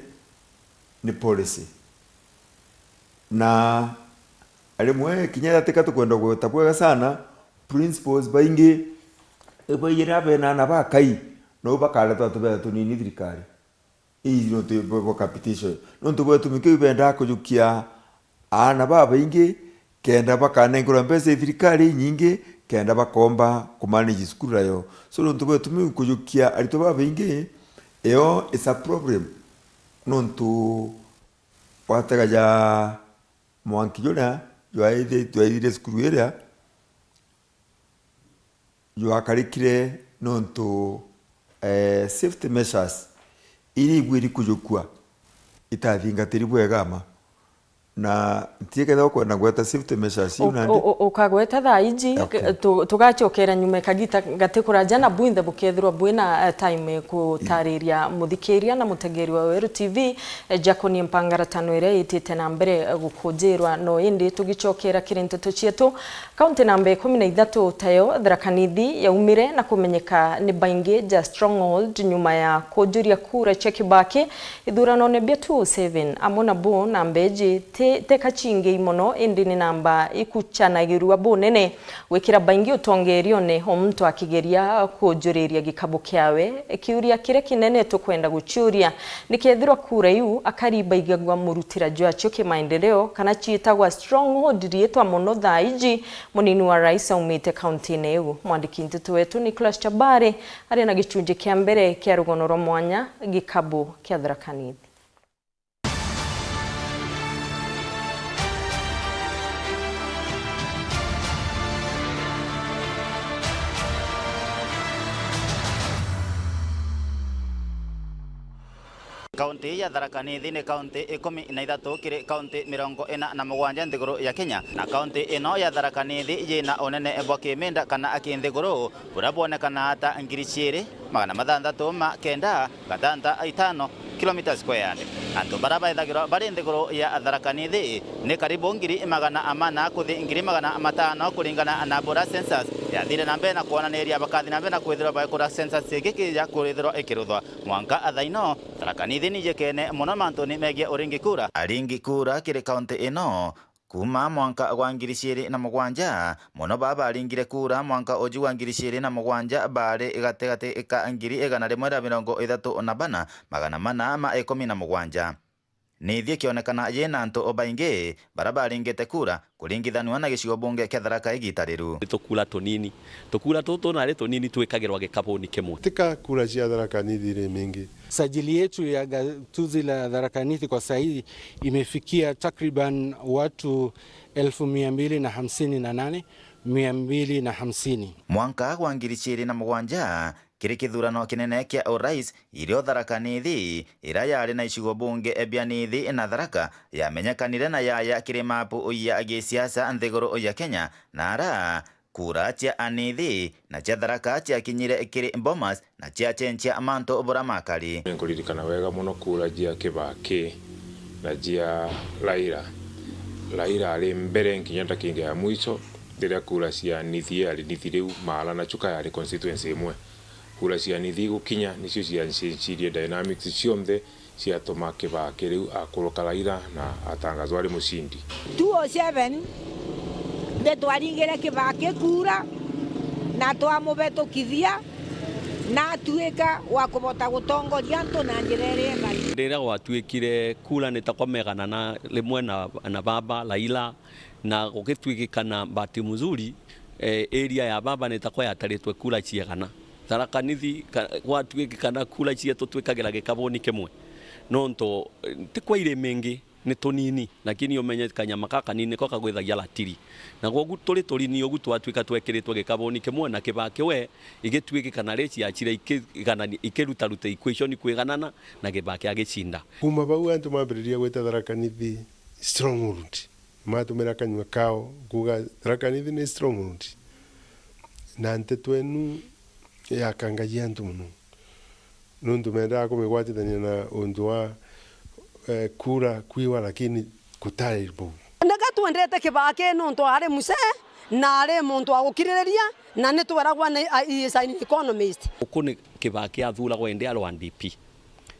ni policy. Na rimwe kinya ria tika tukwenda gweta bwega sana, principals baingi ibaiyire abena aana bakai, nau bakaretwa tubera tunini thirikari. Ii nontu bwa capitation. Nontu bwa gitumi kiu bendaa kujukia aana babaingi kenda bakanenkerwa mbeca i thirikari inyingi kenda bakomba kumanage cukuru nayo. So nontu bwa gitumi kujukia aritwa babaingi, iyo is a problem. Nontu watega ja mwanki juria jwaithe-, jwaithire cukuru iria, jwakarikire nontu, eh, safety measures iria igwiri kujukua itathingatiri bwega ma. Na ntikethira ukwenda gweta safety measures iu nandi. U-, u-, ukagweta thaa iji, okay, tu-, tugacokera nyuma kagita gati kuraja na bwinthe bukethirwa bwina, eh, time gutariria muthikiria na mutegeri wa Weru T V, eh, jakonie mpangaratano iria itite na mbere, eh, gukujirwa. No indi tugicokera kiri nteto cietu, kaunti namba ikumi na ithatu tayo Tharaka Nithi yaumire na kumenyeka ni baingi ja stronghold nyuma ya kujuria kura cia Kibaki ithuranone bia two oh seven. Amwe na bo namba iji ti, ti kacingei mono, indi ni namba ikucanagirua bunene gwikira baingi utongerione, o muntu akigeria kujuriria gikabu kiawe. Kiuria kiria kinene tukwenda guciuria, nikethirwa kura iu akari baigagua murutira jwacio kimaendeleo, kana ciitagwa stronghold riitwa mono thaa iji, munini wa rais aumite kauntine iu. Mwandiki nteto wetu Nicholas Chabari ari na gicunji kia mbere kia rugono rwa mwanya, gikabu kia Tharaka Nithi. Kaunti ya Tharaka Nithi ni kaunti ikumi na ithatu kiri kaunti mirongo ina na mugwanja nthiguru ya Kenya, na kaunti ino ya Tharaka Nithi yina unene bwa kiminda kana kinthiguru buria bwonekana ta ngiri ciiri, magana mathanthatu ma kenda, gatanta itano kilometres square. Antu baria baithagirwa bari nthiguru ya Tharaka Nithi ni karibu ngiri magana mana kuthi ngiri magana matano kuringana na buria census yathire na mbere na kwonaniria bakathi na mbere na kwithirwa baikura census giki ya kurithirwa ikiruthwa. Mwanka thaa ino, Tharaka Nithi ni ijikene mono mantuni megie uringi kura. Aringi kura kiri kaunti ino kuuma mwanka gwa ngiri ciiri na mugwanja, mono baa baringire kura mwanka uju gwa ngiri ciiri na mugwanja baari gatigati ka ngiri igana rimwe ria mirongo ithatu na bana, magana mana ma ikumi na mugwanja. Nithi ikionekana yina antu baingi baria baringite kura kuringithanua na gicigo bunge kia Tharaka igita riru. Ni tukura tunini. Tukura tutu nari tunini twikagirwa gikabuni kimwe. Tika kura cia Tharaka Nithi iri mingi. Sajili yetu ya gatuzi la Tharaka Nithi kwa sahii imefikia takriban watu elfu mia mbili na hamsini na nane, mia mbili na hamsini. Mwanka gwa ngiri ciiri na mugwanja, kiri kithurano kinene kia urais, irio Tharaka Nithi, iria yari na icigo bunge bia Nithi na Tharaka, yamenyekanire na yaya kiri mapu ya gisiasa nthiguru ya Kenya, na ara kura cia Anithi na cia Tharaka ciakinyire kiri Bomas na ciacenjia mantu buria makari. Nkuririkana wega mono kura cia Kibaki na cia Raila. Raila ari mbere nkinya ndakinga ya mwicho, riria kura cia Nithi yari Nithi riu, Maala na Chuka yari constituency imwe. Kura cia Nithi gukinya nicio ciacenjirie dynamics cionthe, ciatuma Kibaki riu akuruka Raila na atangazwa ari mucindi. Two oh seven, nde twaringire Kibaki kura na twamubetukithia na atuika wa kubota gutongoria antu na njira iria ibari. Riria gwatuikire kura ni takwa megana na rimwe na, na baba Raila, na gugituikikana bahati mzuri, eh, area ya baba ni takwa yataritwe kura ciegana. Tharaka Nithi ka-, gwatuikikana kura cietu twikagira gikabuni kimwe. Nontu, eh, ti kwa irimi ingi, ni tunini, lakini umenye kanyama gaka kanini niko kagwithagia ratiri. Na kwogu turi tunini ugu twatuika twekiritwe gikabuni kimwe na Kibaki we, igituikikana ri ciacira ikiganani-, ikirutaruta equation kwiganana na Kibaki agicinda. Kuma bau antu mambiriria gwita Tharaka Nithi stronghold. Matumira kanyua kao kuuga Tharaka Nithi ni stronghold. Na nteto enu yakangagia antu mono. Nontu mendaga kumigwatithania na untu wa, eh, kura kwiwa, lakini gutari bau. Ndega twendete Kibaki nontu ari mzee na ari muntu wa gukiririria na ni tweragwa ni, a, he is an economist. Guku ni Kibaki athuragwa indi ari wa D P.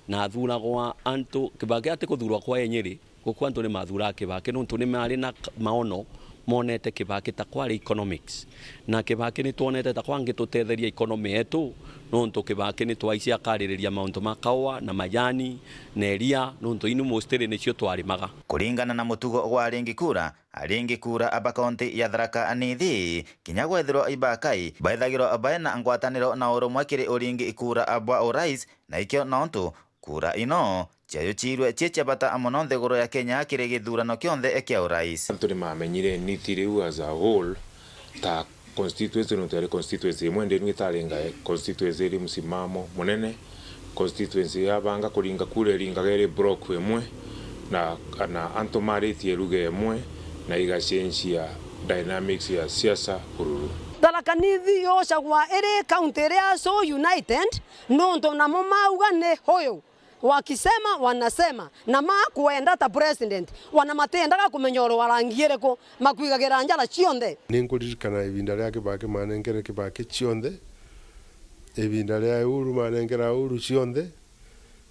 Na athuragwa antu, Kibaki atikuthurwa kwa enyiri, guku antu ni mathuraa Kibaki nontu ni mari na k-, maono, monete Kibaki ta kwari economics. Na Kibaki ni twonete ta kwa angitutetheria economy yetu, nontu Kibaki ni twaici akaririria mauntu ma kaua na majani na iria, nontu inu mostly nicio twarimaga. Kuringana na mutugo gwa aringi kura, aringi kura aba kaunti ya Tharaka Nithi, kinya gwethirwa ibakai, baithagirwa baina ngwataniro na urumwe kiri uringi kura bwa urais, na ikio nontu kura ino ciajucirwe cii cia bata mono nthiguru ya Kenya kiri githurano kionthe kia urais. Antu ni mamenyire Nithi riu as a whole ta constituency, nontu yari constituency imwe, ndenu itaringa constituency iri msimamo munene. Constituency yabanga kuringa kura iringaga iri block imwe, na, na antu maritie lugha imwe, na igacenjia dynamics ya siasa bururu. Tharaka Nithi yocagwa iri county iria so united, nontu namo mauga ni huyu. Wakisema, wanasema, na makwenda ta president, wana matiendaga kumenya oro wa rangi iriku, makwigagira njara cionthe. Ni nkuririkana ibinda ria Kibaki manenkere Kibaki cionthe, ibinda ria Uhuru manenkera Uhuru cionthe,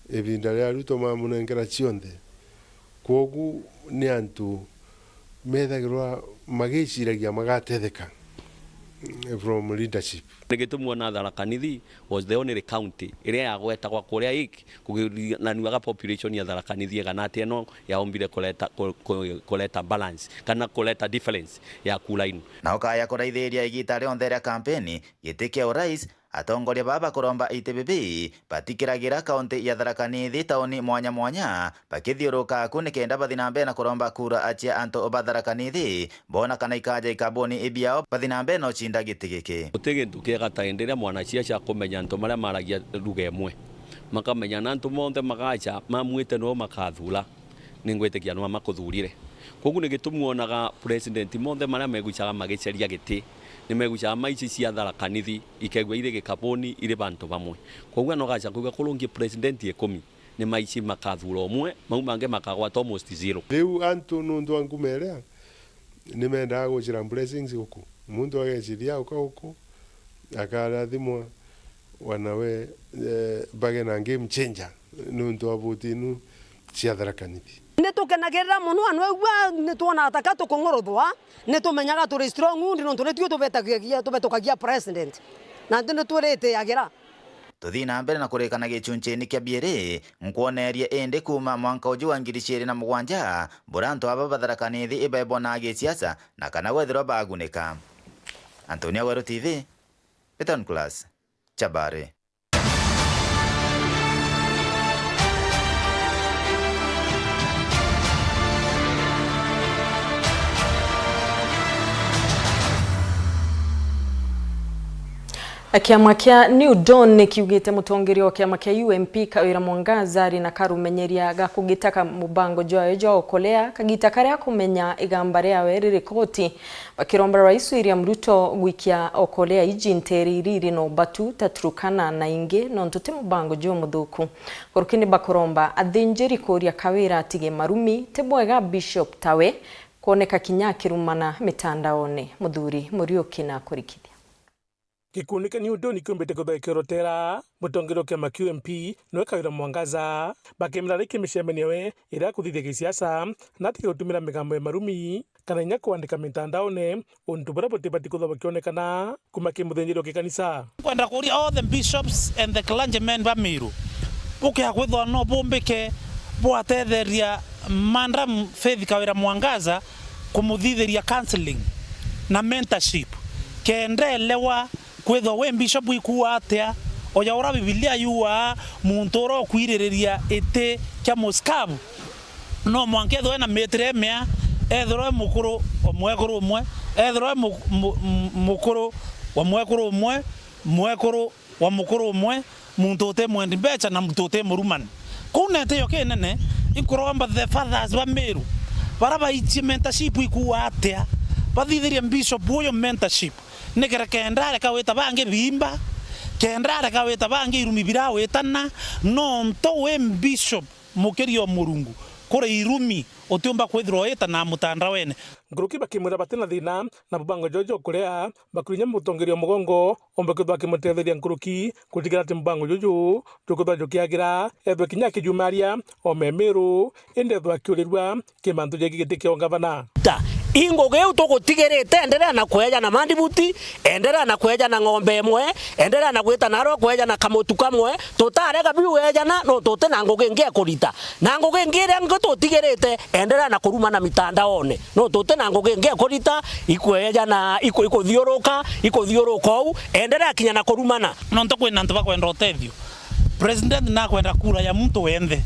ibinda ria Ruto mamunenkera cionthe. Kwogu ni antu methagirwa magiciragia magatetheka from leadership. Ni gitumi wona Tharaka Nithi was the only county iria yagwetagwa kuria ik-, kugiranua ga population ya Tharaka Nithi igana atia ino yaombire kureta, ku-, ku-, kureta balance kana kureta difference ya kura inu. Na ukaya kuraithiria igita rionthe ria kampeni giti kia urais, atongoria baba bakuromba iti bibi batikiragira kaunti ya Tharaka Nithi tauni mwanya mwanya, bakithiuruka ku nikenda bathi na mbere na kuromba kura cia antu ba Tharaka Nithi, bona kana ikaja ikabuni ibiao bathi na mbere na ucinda giti giki. Guti gintu kiega ta indi riria mwanasiasa akumenya antu maria maragia lugha imwe, makamenya na antu monthe magaca mamwite noo makathura. Ningwitikia nwa makuthurire. Kwogu ni gitumi wonaga president monthe maria megucaga magiceria giti, ni megucaga maici cia Tharaka Nithi, ikegua iri gikabuni, iri bantu bamwe. Kwogu anogaca kuuga kurungi president ikumi, ni maici makathura umwe, mau mangi makagwata almost zero. Riu antu nuntu wa nguma iria, ni mendaga gucira blessings guku. Muntu ageciria auka guku, akarathimwa, wanawe, eh, bage na game changer. Nuntu wa vote inu cia Tharaka Nithi. Ni tukenagirira mono, anwegua ni twona taka tukung'uruthwa, ni tumenyaga turi strong, nuntu nitui tubetagia, tubetukagia president. Na nti ni twiritiagira. Tuthii na mbere na kurikana gichunchini kia biiri, nkwonerie indi kuuma mwanka uju wa ngiri ciiri na mugwanja, bura antu aba ba Tharaka Nithi ibebonaa gisiasa na kana gwethirwa bagunika. Antonia Weru T V, Beton Class, Chabari. Kiama kia New Dawn ni kiugite mutongeria wa kiama kia U M P Kawira Mwangaza ari na karumenyeria ga kugitaka mubango jwayo jwa okolea kagita karia akumenya igamba riawe riri koti. Bakiromba Rais William Ruto gwikia okolea iji nteere iria iri na ubatu ta Turkana na ingi, nontu ti mubango jumuthuku. Nkuruki ni bakuromba athinjiri kuuria Kawira atige marumi, ti bwega Bishop tawe kwoneka kinya akirumana mitandaone. Muthuri Muriuki na kurikithia. Gikundi kia New Dawn kiumbite kwithwa gikiorotera mutongeria wa kiama kiu M P nowe Kawira Mwangaza, bakimira riki micemanio we iria akuthithia gisiasa, na atige gutumira migambo ya marumi kana inya kwandika mitandaone untu buria butibati kwithwa bukionekana kuma ki muthinjiri wa kikanisa. Nkwenda kuuria all the bishops and the clergymen ba Meru, bukia kwithwa no bumbike bwatetheria Madam Faith Kawira Mwangaza kumuthithiria counselling na mentorship, kenda elewa kwithwa wi bishop ikuuga atia, oja uria Bibilia yuugaa, muntu uria ukwiririria iti kia musikabu, no mwanka ethirwe ena mitire imea, ethirwe e mukuru wa mwekuru umwe, ethirwe e mu-, mu-, mu-, mukuru wa mwekuru umwe, mwekuru wa mukuru umwe, muntu uti mwendi mbecha na muntu uti murumani. Kuu nete yo kinene, inkuromba the fathers ba Meru, baria baichie mentorship ikuuga atia, bathithirie bishop uyu mentorship, nikenda kenda areka gwita bangi biimba, kenda areka gwita bangi irumi birawitana, nontu wi bishop mukiria o Murungu, kuri irumi utiumba kwithirwa wita na mutandaone. Nkuruki bakimwira batina thina na mubango juju jukuria, bakuria inya mutongeria o mugongo ombe kwithwa akimutetheria nkuruki gutigira ati mubango juju jukwithwa jukiagira, ethwe kinya akijumaria o me Meru, indi ethwe akiurirua ki mantu jegi giti kia ungavana. Ta, i ngugi iu tugutigirite, enderea na kweejana mandibuti, enderea na kweejana ng'ombe imwe, enderea na gwita narua kweejana kamutu kamwe, tutarega biu weejana, no tuti na ngugi ingi ya kurita. Na ngugi ingi iria ingi tutigirite, enderea na kurumana mitandaone, no tuti na ngugi ingi ya kurita, ikweejana, iku-, ikuthiuruka, ikuthiuruka ou, enderea kinya na kurumana. Nontu kwina antu bakwenda utethio. President nakwenda kura ya muntu wenthe.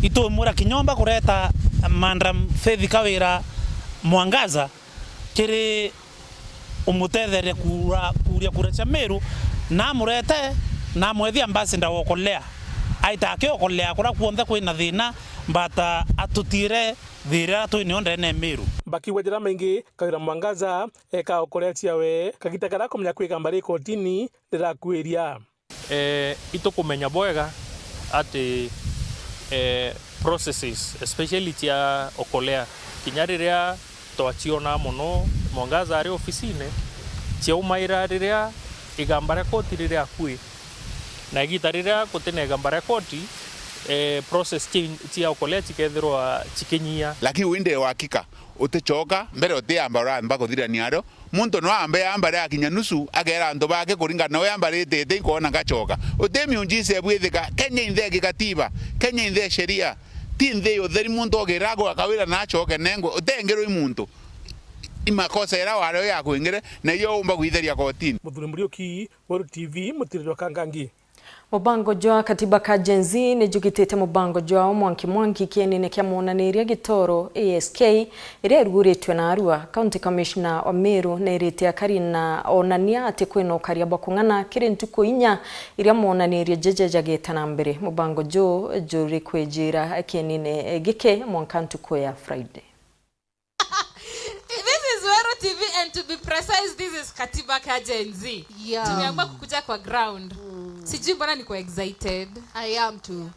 Itumwira kinya umba kureta Madam Faith Kawira Mwangaza kiri umutetherie kura, kuria kura cia Meru, namurete, namwethia ambassador wa Okolea. Aita akiokolea kuria kwonthe kwina thina, but atutire thiira twinio ndene ya Meru. Bakiuga jara maingi, Kawira Mwangaza eka Okolea ciawe kagita karia akumenya kwigamba ri kotini rirakuiria. Eh, itukumenya bwega ati, eh, processes, especially cia Okolea, kinya riria twacionaa mono Mwangaza ari ofisine, ciaumaira riria igamba ria koti riri akui. Na igita riria guti na igamba ria koti, eh, process ci-, cia Okolea cikethirwa cikinyia. Lakini wi ndi uhakika uticoka mbere utiamba uramba kuthirania ario. Muntu no ambe amba riakinya nusu, akeera antu bake kuringana na uria ambaritite, inkwona ngacoka. Uti miujiza ibwithika. Kenya inthe gikatiba, Kenya inthe sheria, ti nthi ya utheri muntu ogira agwaka wira na acoke nengwe, utengirwe i muntu. I makosa iria wario yakwingire, na iyo umba gwitheria kotini. Muthuri Muriuki, Weru T V, Mutiriri wa Kangangi. Mubango jwa Katiba ka Gen Z ni jugitite mubango jwao mwanki mwanki kienine kia mwonaniria Gitoro A S K iria iruguritwe na Arua. County Commissioner wa Meru neerite akari na onania ati kwina ukaria bwa kung'ana kiri ntuku inya iria mwonaniria jeje jageeta na mbere. Mubango juu juri kwijira kienine giki mwanka ntuku ya Friday. This is Weru T V, and to be precise, this is Katiba ka Gen Z. Yeah. Tumeamua kukuja kwa ground. Mm. Sijui mbona niko excited. I am too.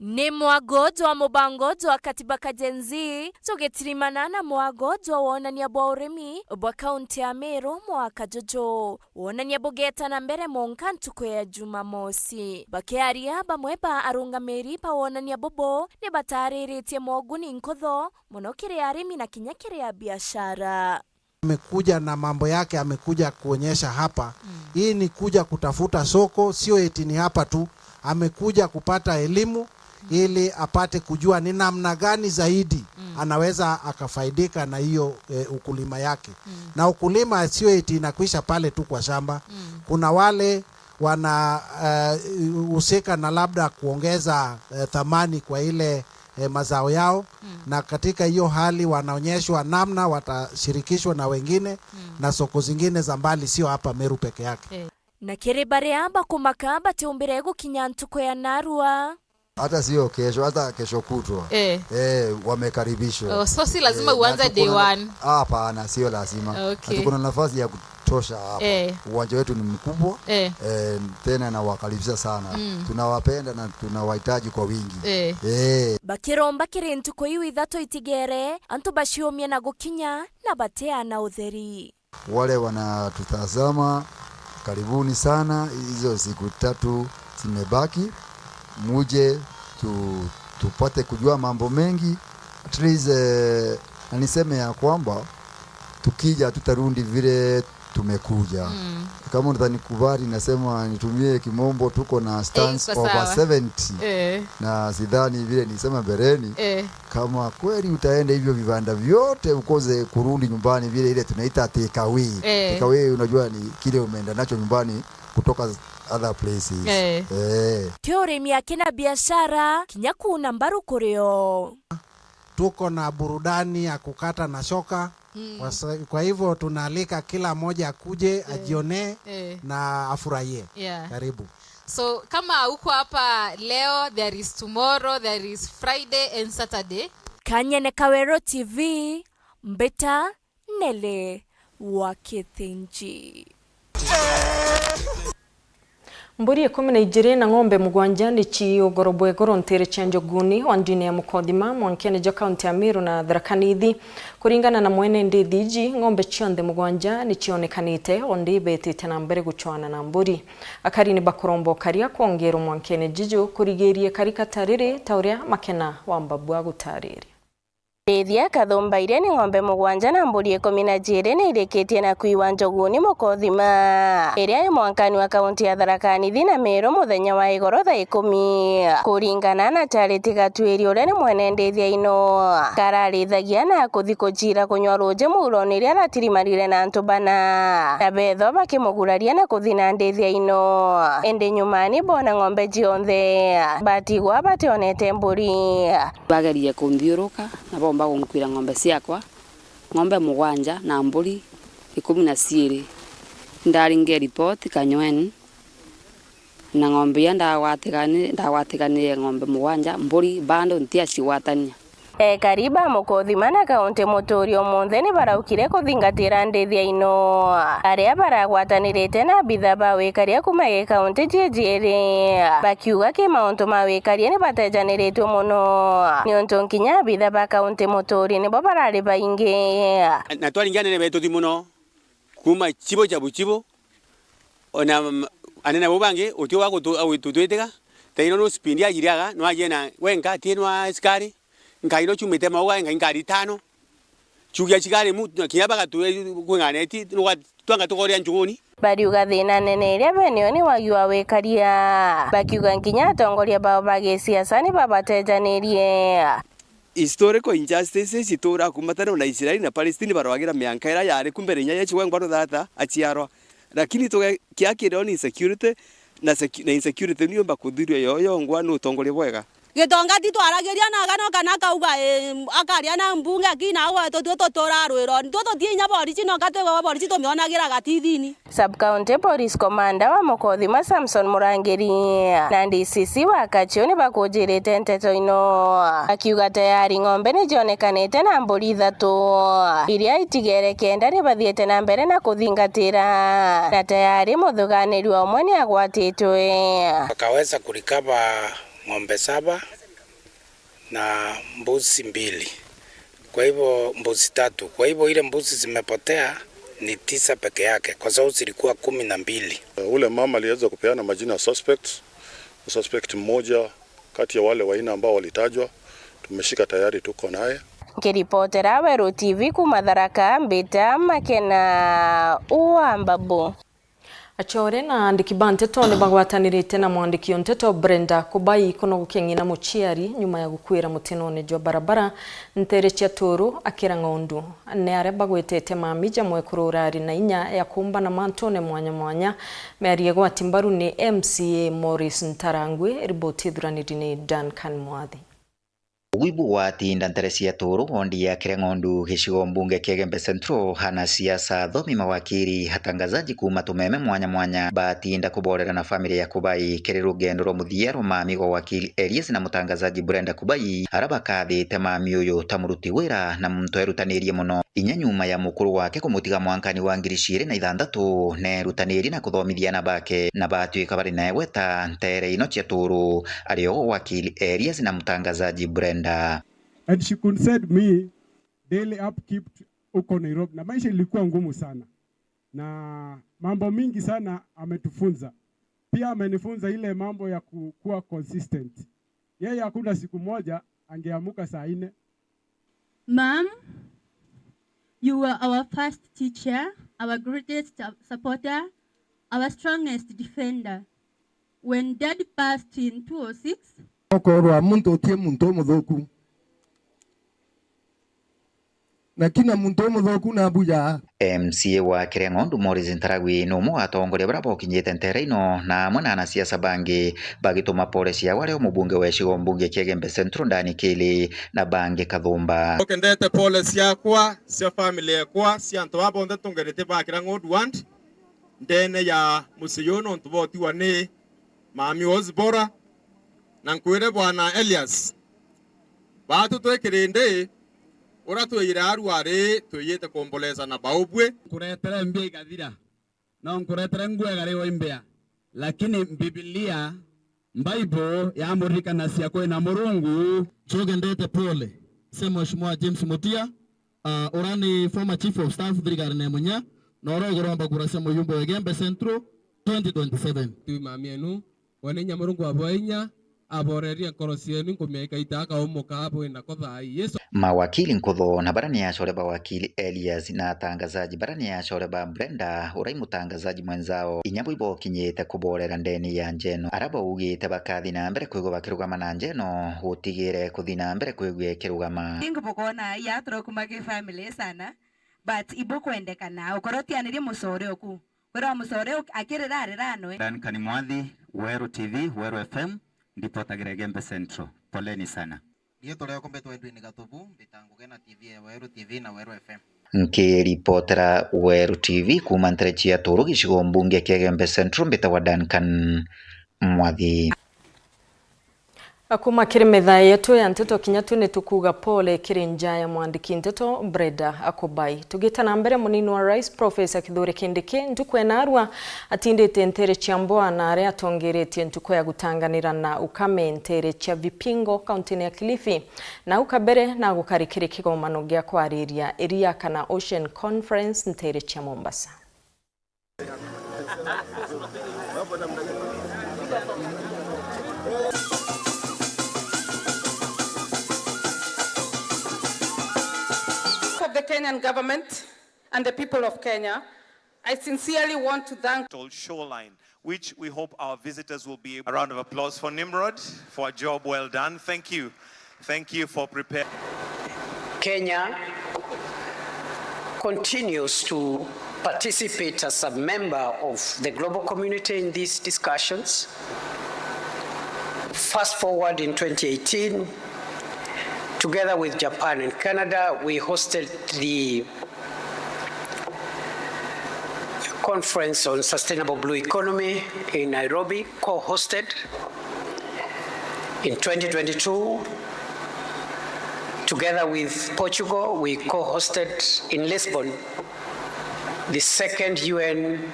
Ni mwago jwa mubango jwa Katiba ka Gen Z, tugitirimana na mwago jwa wonania bwa urimi bwa kaunti ya Meru mwaka juju. Wonania bugeeta na mbere mwanka ntuku ya Jumamosi. Bakiaria, bamwe ba arungamiri ba wonania bubu ni batariritie moguni nkutho mono kiri arimi na kinya kiri abiashara. Amekuja na mambo yake, amekuja kuonyesha hapa. Mm. Hii ni kuja kutafuta soko, sio eti ni hapa tu. Amekuja kupata elimu ili apate kujua ni namna gani zaidi, mm, anaweza akafaidika na hiyo, eh, ukulima yake. Mm. Na ukulima sio eti inakwisha pale tu kwa shamba. Mm. Kuna wale wana, eh, husika na labda kuongeza, eh, thamani kwa ile, eh, mazao yao, mm, na katika hiyo hali wanaonyeshwa namna watashirikishwa na wengine, mm, na soko zingine za mbali, sio hapa Meru peke yake. Eh. Na kiri baria bakumaka batiumbire gukinya ntuku ya narua. Hata sio kesho, hata kesho kutwa. Eh. Eh, wamekaribishwa. Oh, so si lazima, eh, uanze na tuko day na, one? Hapana, sio lazima. Okay. Na tuko na nafasi ya ku-, tosha hapa. Eh. Uwanja wetu ni mkubwa. Eh. Eh, tena nawakaribisha sana. Mm. Tunawapenda na tunawahitaji kwa wingi. Eh. Eh. Bakiromba kiri ntuku iu ithatu itigere, antu baciumie na gukinya na bateana utheri. Wale wanatutazama, karibuni sana. Hizo siku tatu zimebaki, muje tu-, tupate kujua mambo mengi. At least, eh, na niseme ya kwamba tukija, tutarundi vile tumekuja. Mm. Kama utanikubali, nasema nitumie kimombo, tuko na stands over seventy. Eh. Na sidhani vile nisema mbeleni, eh, kama kweli utaenda hivyo vibanda vyote ukose kurudi nyumbani vile, ile tunaita take away. Eh. Take away, unajua ni kile umeenda nacho nyumbani kutoka other places. Eh. Eh. Ti urimi akina biashara, kinya kuuna mbaru kurio. Tuko na burudani ya kukata na shoka. Mm. Kwa sa-, kwa hivyo tunaalika kila mmoja akuje, eh, ajionee, eh, na afurahie. Yeah. Karibu. So, kama uko hapa leo, there is tomorrow, there is Friday and Saturday. Kanyene Kawero T V, Mbita Nele wa Kithinji. Mburi ikumi na ijiri na ng'ombe mugwanja ni ci ugoro bwa iguru ntiiri cia Njuguni, wandine ya Mukothima, mwankene jwa kaunti ya Meru na Tharaka Nithi. Kuringana na mwene ndithi iji, ng'ombe cionthe mugwanja ni cionekanite, ondi ibetite na mbere gucwana na mburi. Akari ni bakuromba ukaria kwongerwa mwankene jiju kurigiria ikarika ta riri, ta uria Makena wa Mbabu agutariria. Ndithia kathumba iria ni ng'ombe mugwanja na mburi ikumi na jiiri ni irikitie na kwiwa Njuguni Mukothima, iria i mwankani wa kaunti ya Tharaka Nithi na Meru muthenya wa igoro thaa ikumi. Kuringana na Charity Gatwiri uria ni mwene ndithia ino, kararithagia na kuthi kuciira kunywa ruuji muurone iria ratirimarire na antu bana, na beethwa bakimuguraria na kuthi na ndithia ino. Indi nyumani boona ng'ombe cionthe batigwa bationete mburi. Bagerie kunthiuruka na bomba gunkuira ng'ombe ciakwa, ng'ombe mugwanja na mburi ikumi na ciiri. Ndaringe ripoti Kanyweni, na ng'ombe iria ndagwatigani-, ndagwatiganire ng'ombe mugwanja, mburi bado ntiacigwatania. Ekari ba Mukothima na kaunti muturi umunthe ni baraukire kuthingatira ndithia ino, aria baragwatanirite na abitha ba wikaria kuuma gikaunti jijiiri, bakiuga ki mauntu ma wikaria ni batejaniritwe mono, niuntu nkinya abitha ba kaunti muturi nibo barari baingi. Na twaringia anene betu ti mono, kuuma chibo cha buchibo, ona, mm, anene bau bangi utio wa gutu-, gutwitiga, ta ino no spindi ajiriaga, no ajie na wenka, ti no askari, nkai no chumite mauga, ngai ngari tano, chugia chigari mu, kinya bagatu-, kwing'aneti, nuga-, twanga tukoria Njuguni. Bariuga thina nene iria benio ni wagi wa wikaria, bakiuga nkinya atongoria bao ba gisiasa ni babatejanirie. Historical injustices ituura kuuma tene, ona Israeli na Palestine barwagira mianka iria yaari ku mbere inya Yesu wengwa ruthata aciarwa. Lakini tuge-, kia kireo ni insecurity, na secu-, na insecurity ni yumba kuthirua yo yongwa ni utongoria bwega. Gitonga ti twaragiria na agano kana akauga, ii, akaria na mbunge, lakini na gwetu twi tutura rwironi. Twi tutii inya borichi, no ka twigagwa borichi tumionagira gatithini. Sub-County Police Commander wa Mukothima Samson Murangiri na D C C wa Kachio ni bakujirite nteto ino, akiuga tayari ng'ombe ni cionekanite na mburi ithatu iria itigere kenda ni bathiite na mbere na kuthingatira, na tayari muthuganiri wa umwe ni agwatitwe. Wakaweza kurecover ng'ombe saba na mbuzi mbili. Kwa hivyo mbuzi tatu. Kwa hivyo ile mbuzi zimepotea ni tisa peke yake, kwa sababu zilikuwa kumi na mbili. Ule mama aliweza kupeana majina ya suspects. Suspect mmoja kati ya wale wanne ambao walitajwa, tumeshika tayari, tuko naye. Nkiripotera Weru T V kuuma Tharaka, mbita Makena wa Mbabu. Acore na aandiki ba nteto ni bagwatanirite na mwandiki o nteto Brenda Kubai kunogokia ng'ina muciari nyuma ya gukuira mutinone jwa barabara ntere cia Turu akira ng'ondu. Ni aria bagwetete mami ja mwekuru urari na inya ya kuumbana mantune mwanya mwanya. Miario igwati mbaru ni M C A Maurice Ntarangwi, riboti ithuraniri ni Duncan Mwathi. Wibu watinda ntere cia Turu, wondi ya Kireng'ondu, gicigo mbunge kia Igembe Central, anasiasa, athomi, mawakiri, atangazaji kuuma tumeme mwanya mwanya batinda kuborera na family ya Kubai kiri rugendo rwa muthia rwa mami gwa wakili Elias na mutangazaji Brenda Kubai, ara bakathite mami uyu ta muruti wira na muntu erutanirie mono. Inya nyuma ya mukuru wake kumutiga mwankani wa ngiri ciiri na ithanthatu, neerutanirie na kuthomithia ana bake, na batwika bari na igweta ntere ino cia Turu, ari o wakili Elias na mutangazaji Brenda. And she could send me daily upkeep huko Nairobi, na maisha ilikuwa ngumu sana, na mambo mingi sana ametufunza. Pia amenifunza ile mambo ya ku-, kuwa consistent. Yeye hakuna siku moja angeamuka saa nne. Mom, you were our first teacher, our greatest supporter, our strongest defender. When Dad passed in two oh six, okorwa muntu utie muntu umuthuku, na kina muntu umuthuku nabuja. M C A wa Kireng'ondu, Morris Ntaragwi, ni umwe wa atongoria baria bokinyite ntere ino, na amwe na anasiasa bangi bagituma pole ciao, ari o mubunge wa gicigo mbunge kia Igembe Central, Ndani Kili, na bangi kathumba. Ukendete pole ciakwa, cia family yakwa, cia antu baa bonthe tungerete ba Kireng'ondu ward, ndene ya mucii juu, nontu botigwa ni mami wa Zipora, na nkwire Bwana Elias, baatu twi kirindi, uria twiyire arwari, twiyite kuomboleza na baubwi. Nkuretere mbia igathira, no nkuretere nguo igari o imbea, lakini Bibilia, Bible, yamuririkanacia kwina Murungu. Tugendete pole cia Mheshimiwa James Mutia, ah, uria ni former chief of staff thirikari ya Munya, na uria uguromba kura cia muyumbe wa Igembe Central twenty twenty-seven. Twi mami enu, we ni inya Murungu abwa inya, aborerie nkoro cienu, nkumia ikaita akaumuka abwina ko thai. Yesu. Mawakili nkutho na baria ni acore ba wakili Elias na atangazaji baria ni acore ba Brenda, uria i mutangazaji mwenzao, inya bo ibokinyite kuborera ndeni ya njeno, aria baugite bakathi na mbere kwigua bakirugama na njeno, gutigire kuthi na mbere kwigua ikirugama. Think bukona ya tro kuma ki family sana, but ibukwendekana ukorwo tianirie mucore uku. Kwirwa mucore uk-, akirira arira anwe. Duncan Mwathi, Weru T V, Weru F M, ndipotagire Igembe Central. Poleni sana. Riitwa riakwa mbitwa Edwin Gatubu, mbita ngugi na T V ya Weru T V na Weru F M. Nkiripotera Weru T V kuuma ntere cia Turu, gicigo mbunge kia Igembe Central, mbitagwa Duncan Mwathi. Akuma kiri metha yetu ya nteto kinya tu ni tukuuga pole kiri nja ya mwandiki nteto Brenda Akubai. Tugita na mbere, munini wa rais Professor Kithure Kindiki ntuku ya naarua atindite ntere cia Mbwa na aria atongeretie ntuku ya gutanganira na ukame ntere cia Vipingo, kaunti-ini ya Kilifi. Na au kabere na gukari kiri kigomano gia kwariria iria kana Ocean Conference ntere cia Mombasa. Of the Kenyan government and the people of Kenya, I sincerely want to thank Shoreline, which we hope our visitors will be. A round of applause for Nimrod for a job well done. Thank you. Thank you for preparing. Kenya continues to participate as a member of the global community in these discussions. Fast forward in twenty eighteen, together with Japan and Canada, we hosted the Conference on Sustainable Blue Economy in Nairobi, co-hosted. In twenty twenty-two, together with Portugal, we co-hosted in Lisbon the second U N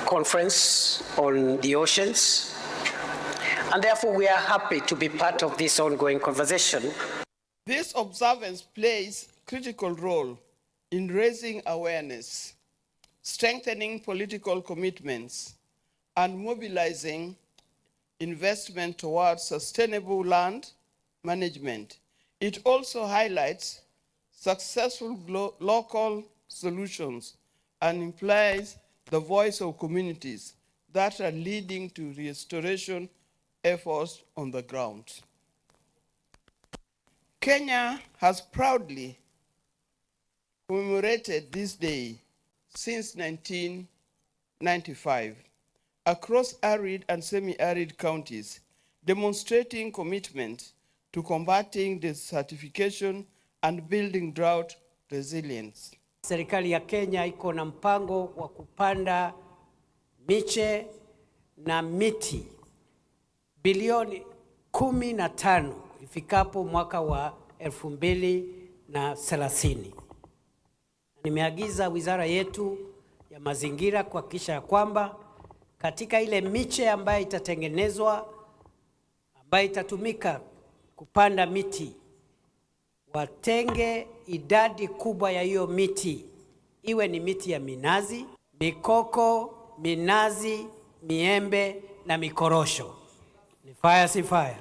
conference on the oceans. And therefore, we are happy to be part of this ongoing conversation. This observance plays critical role in raising awareness, strengthening political commitments, and mobilizing investment towards sustainable land management. It also highlights successful glo-, local solutions and implies the voice of communities that are leading to restoration efforts on the ground. Kenya has proudly commemorated this day since nineteen ninety-five across arid and semi-arid counties, demonstrating commitment to combating desertification and building drought resilience. Serikali ya Kenya iko na mpango wa kupanda miche na miti bilioni kumi na tano ifikapo mwaka wa elfu mbili na thelathini. Nimeagiza wizara yetu ya mazingira kuhakikisha ya kwamba katika ile miche ambayo itatengenezwa, ambayo itatumika kupanda miti, watenge idadi kubwa ya hiyo miti, iwe ni miti ya minazi, mikoko, minazi, miembe na mikorosho. Ni fire, si fire?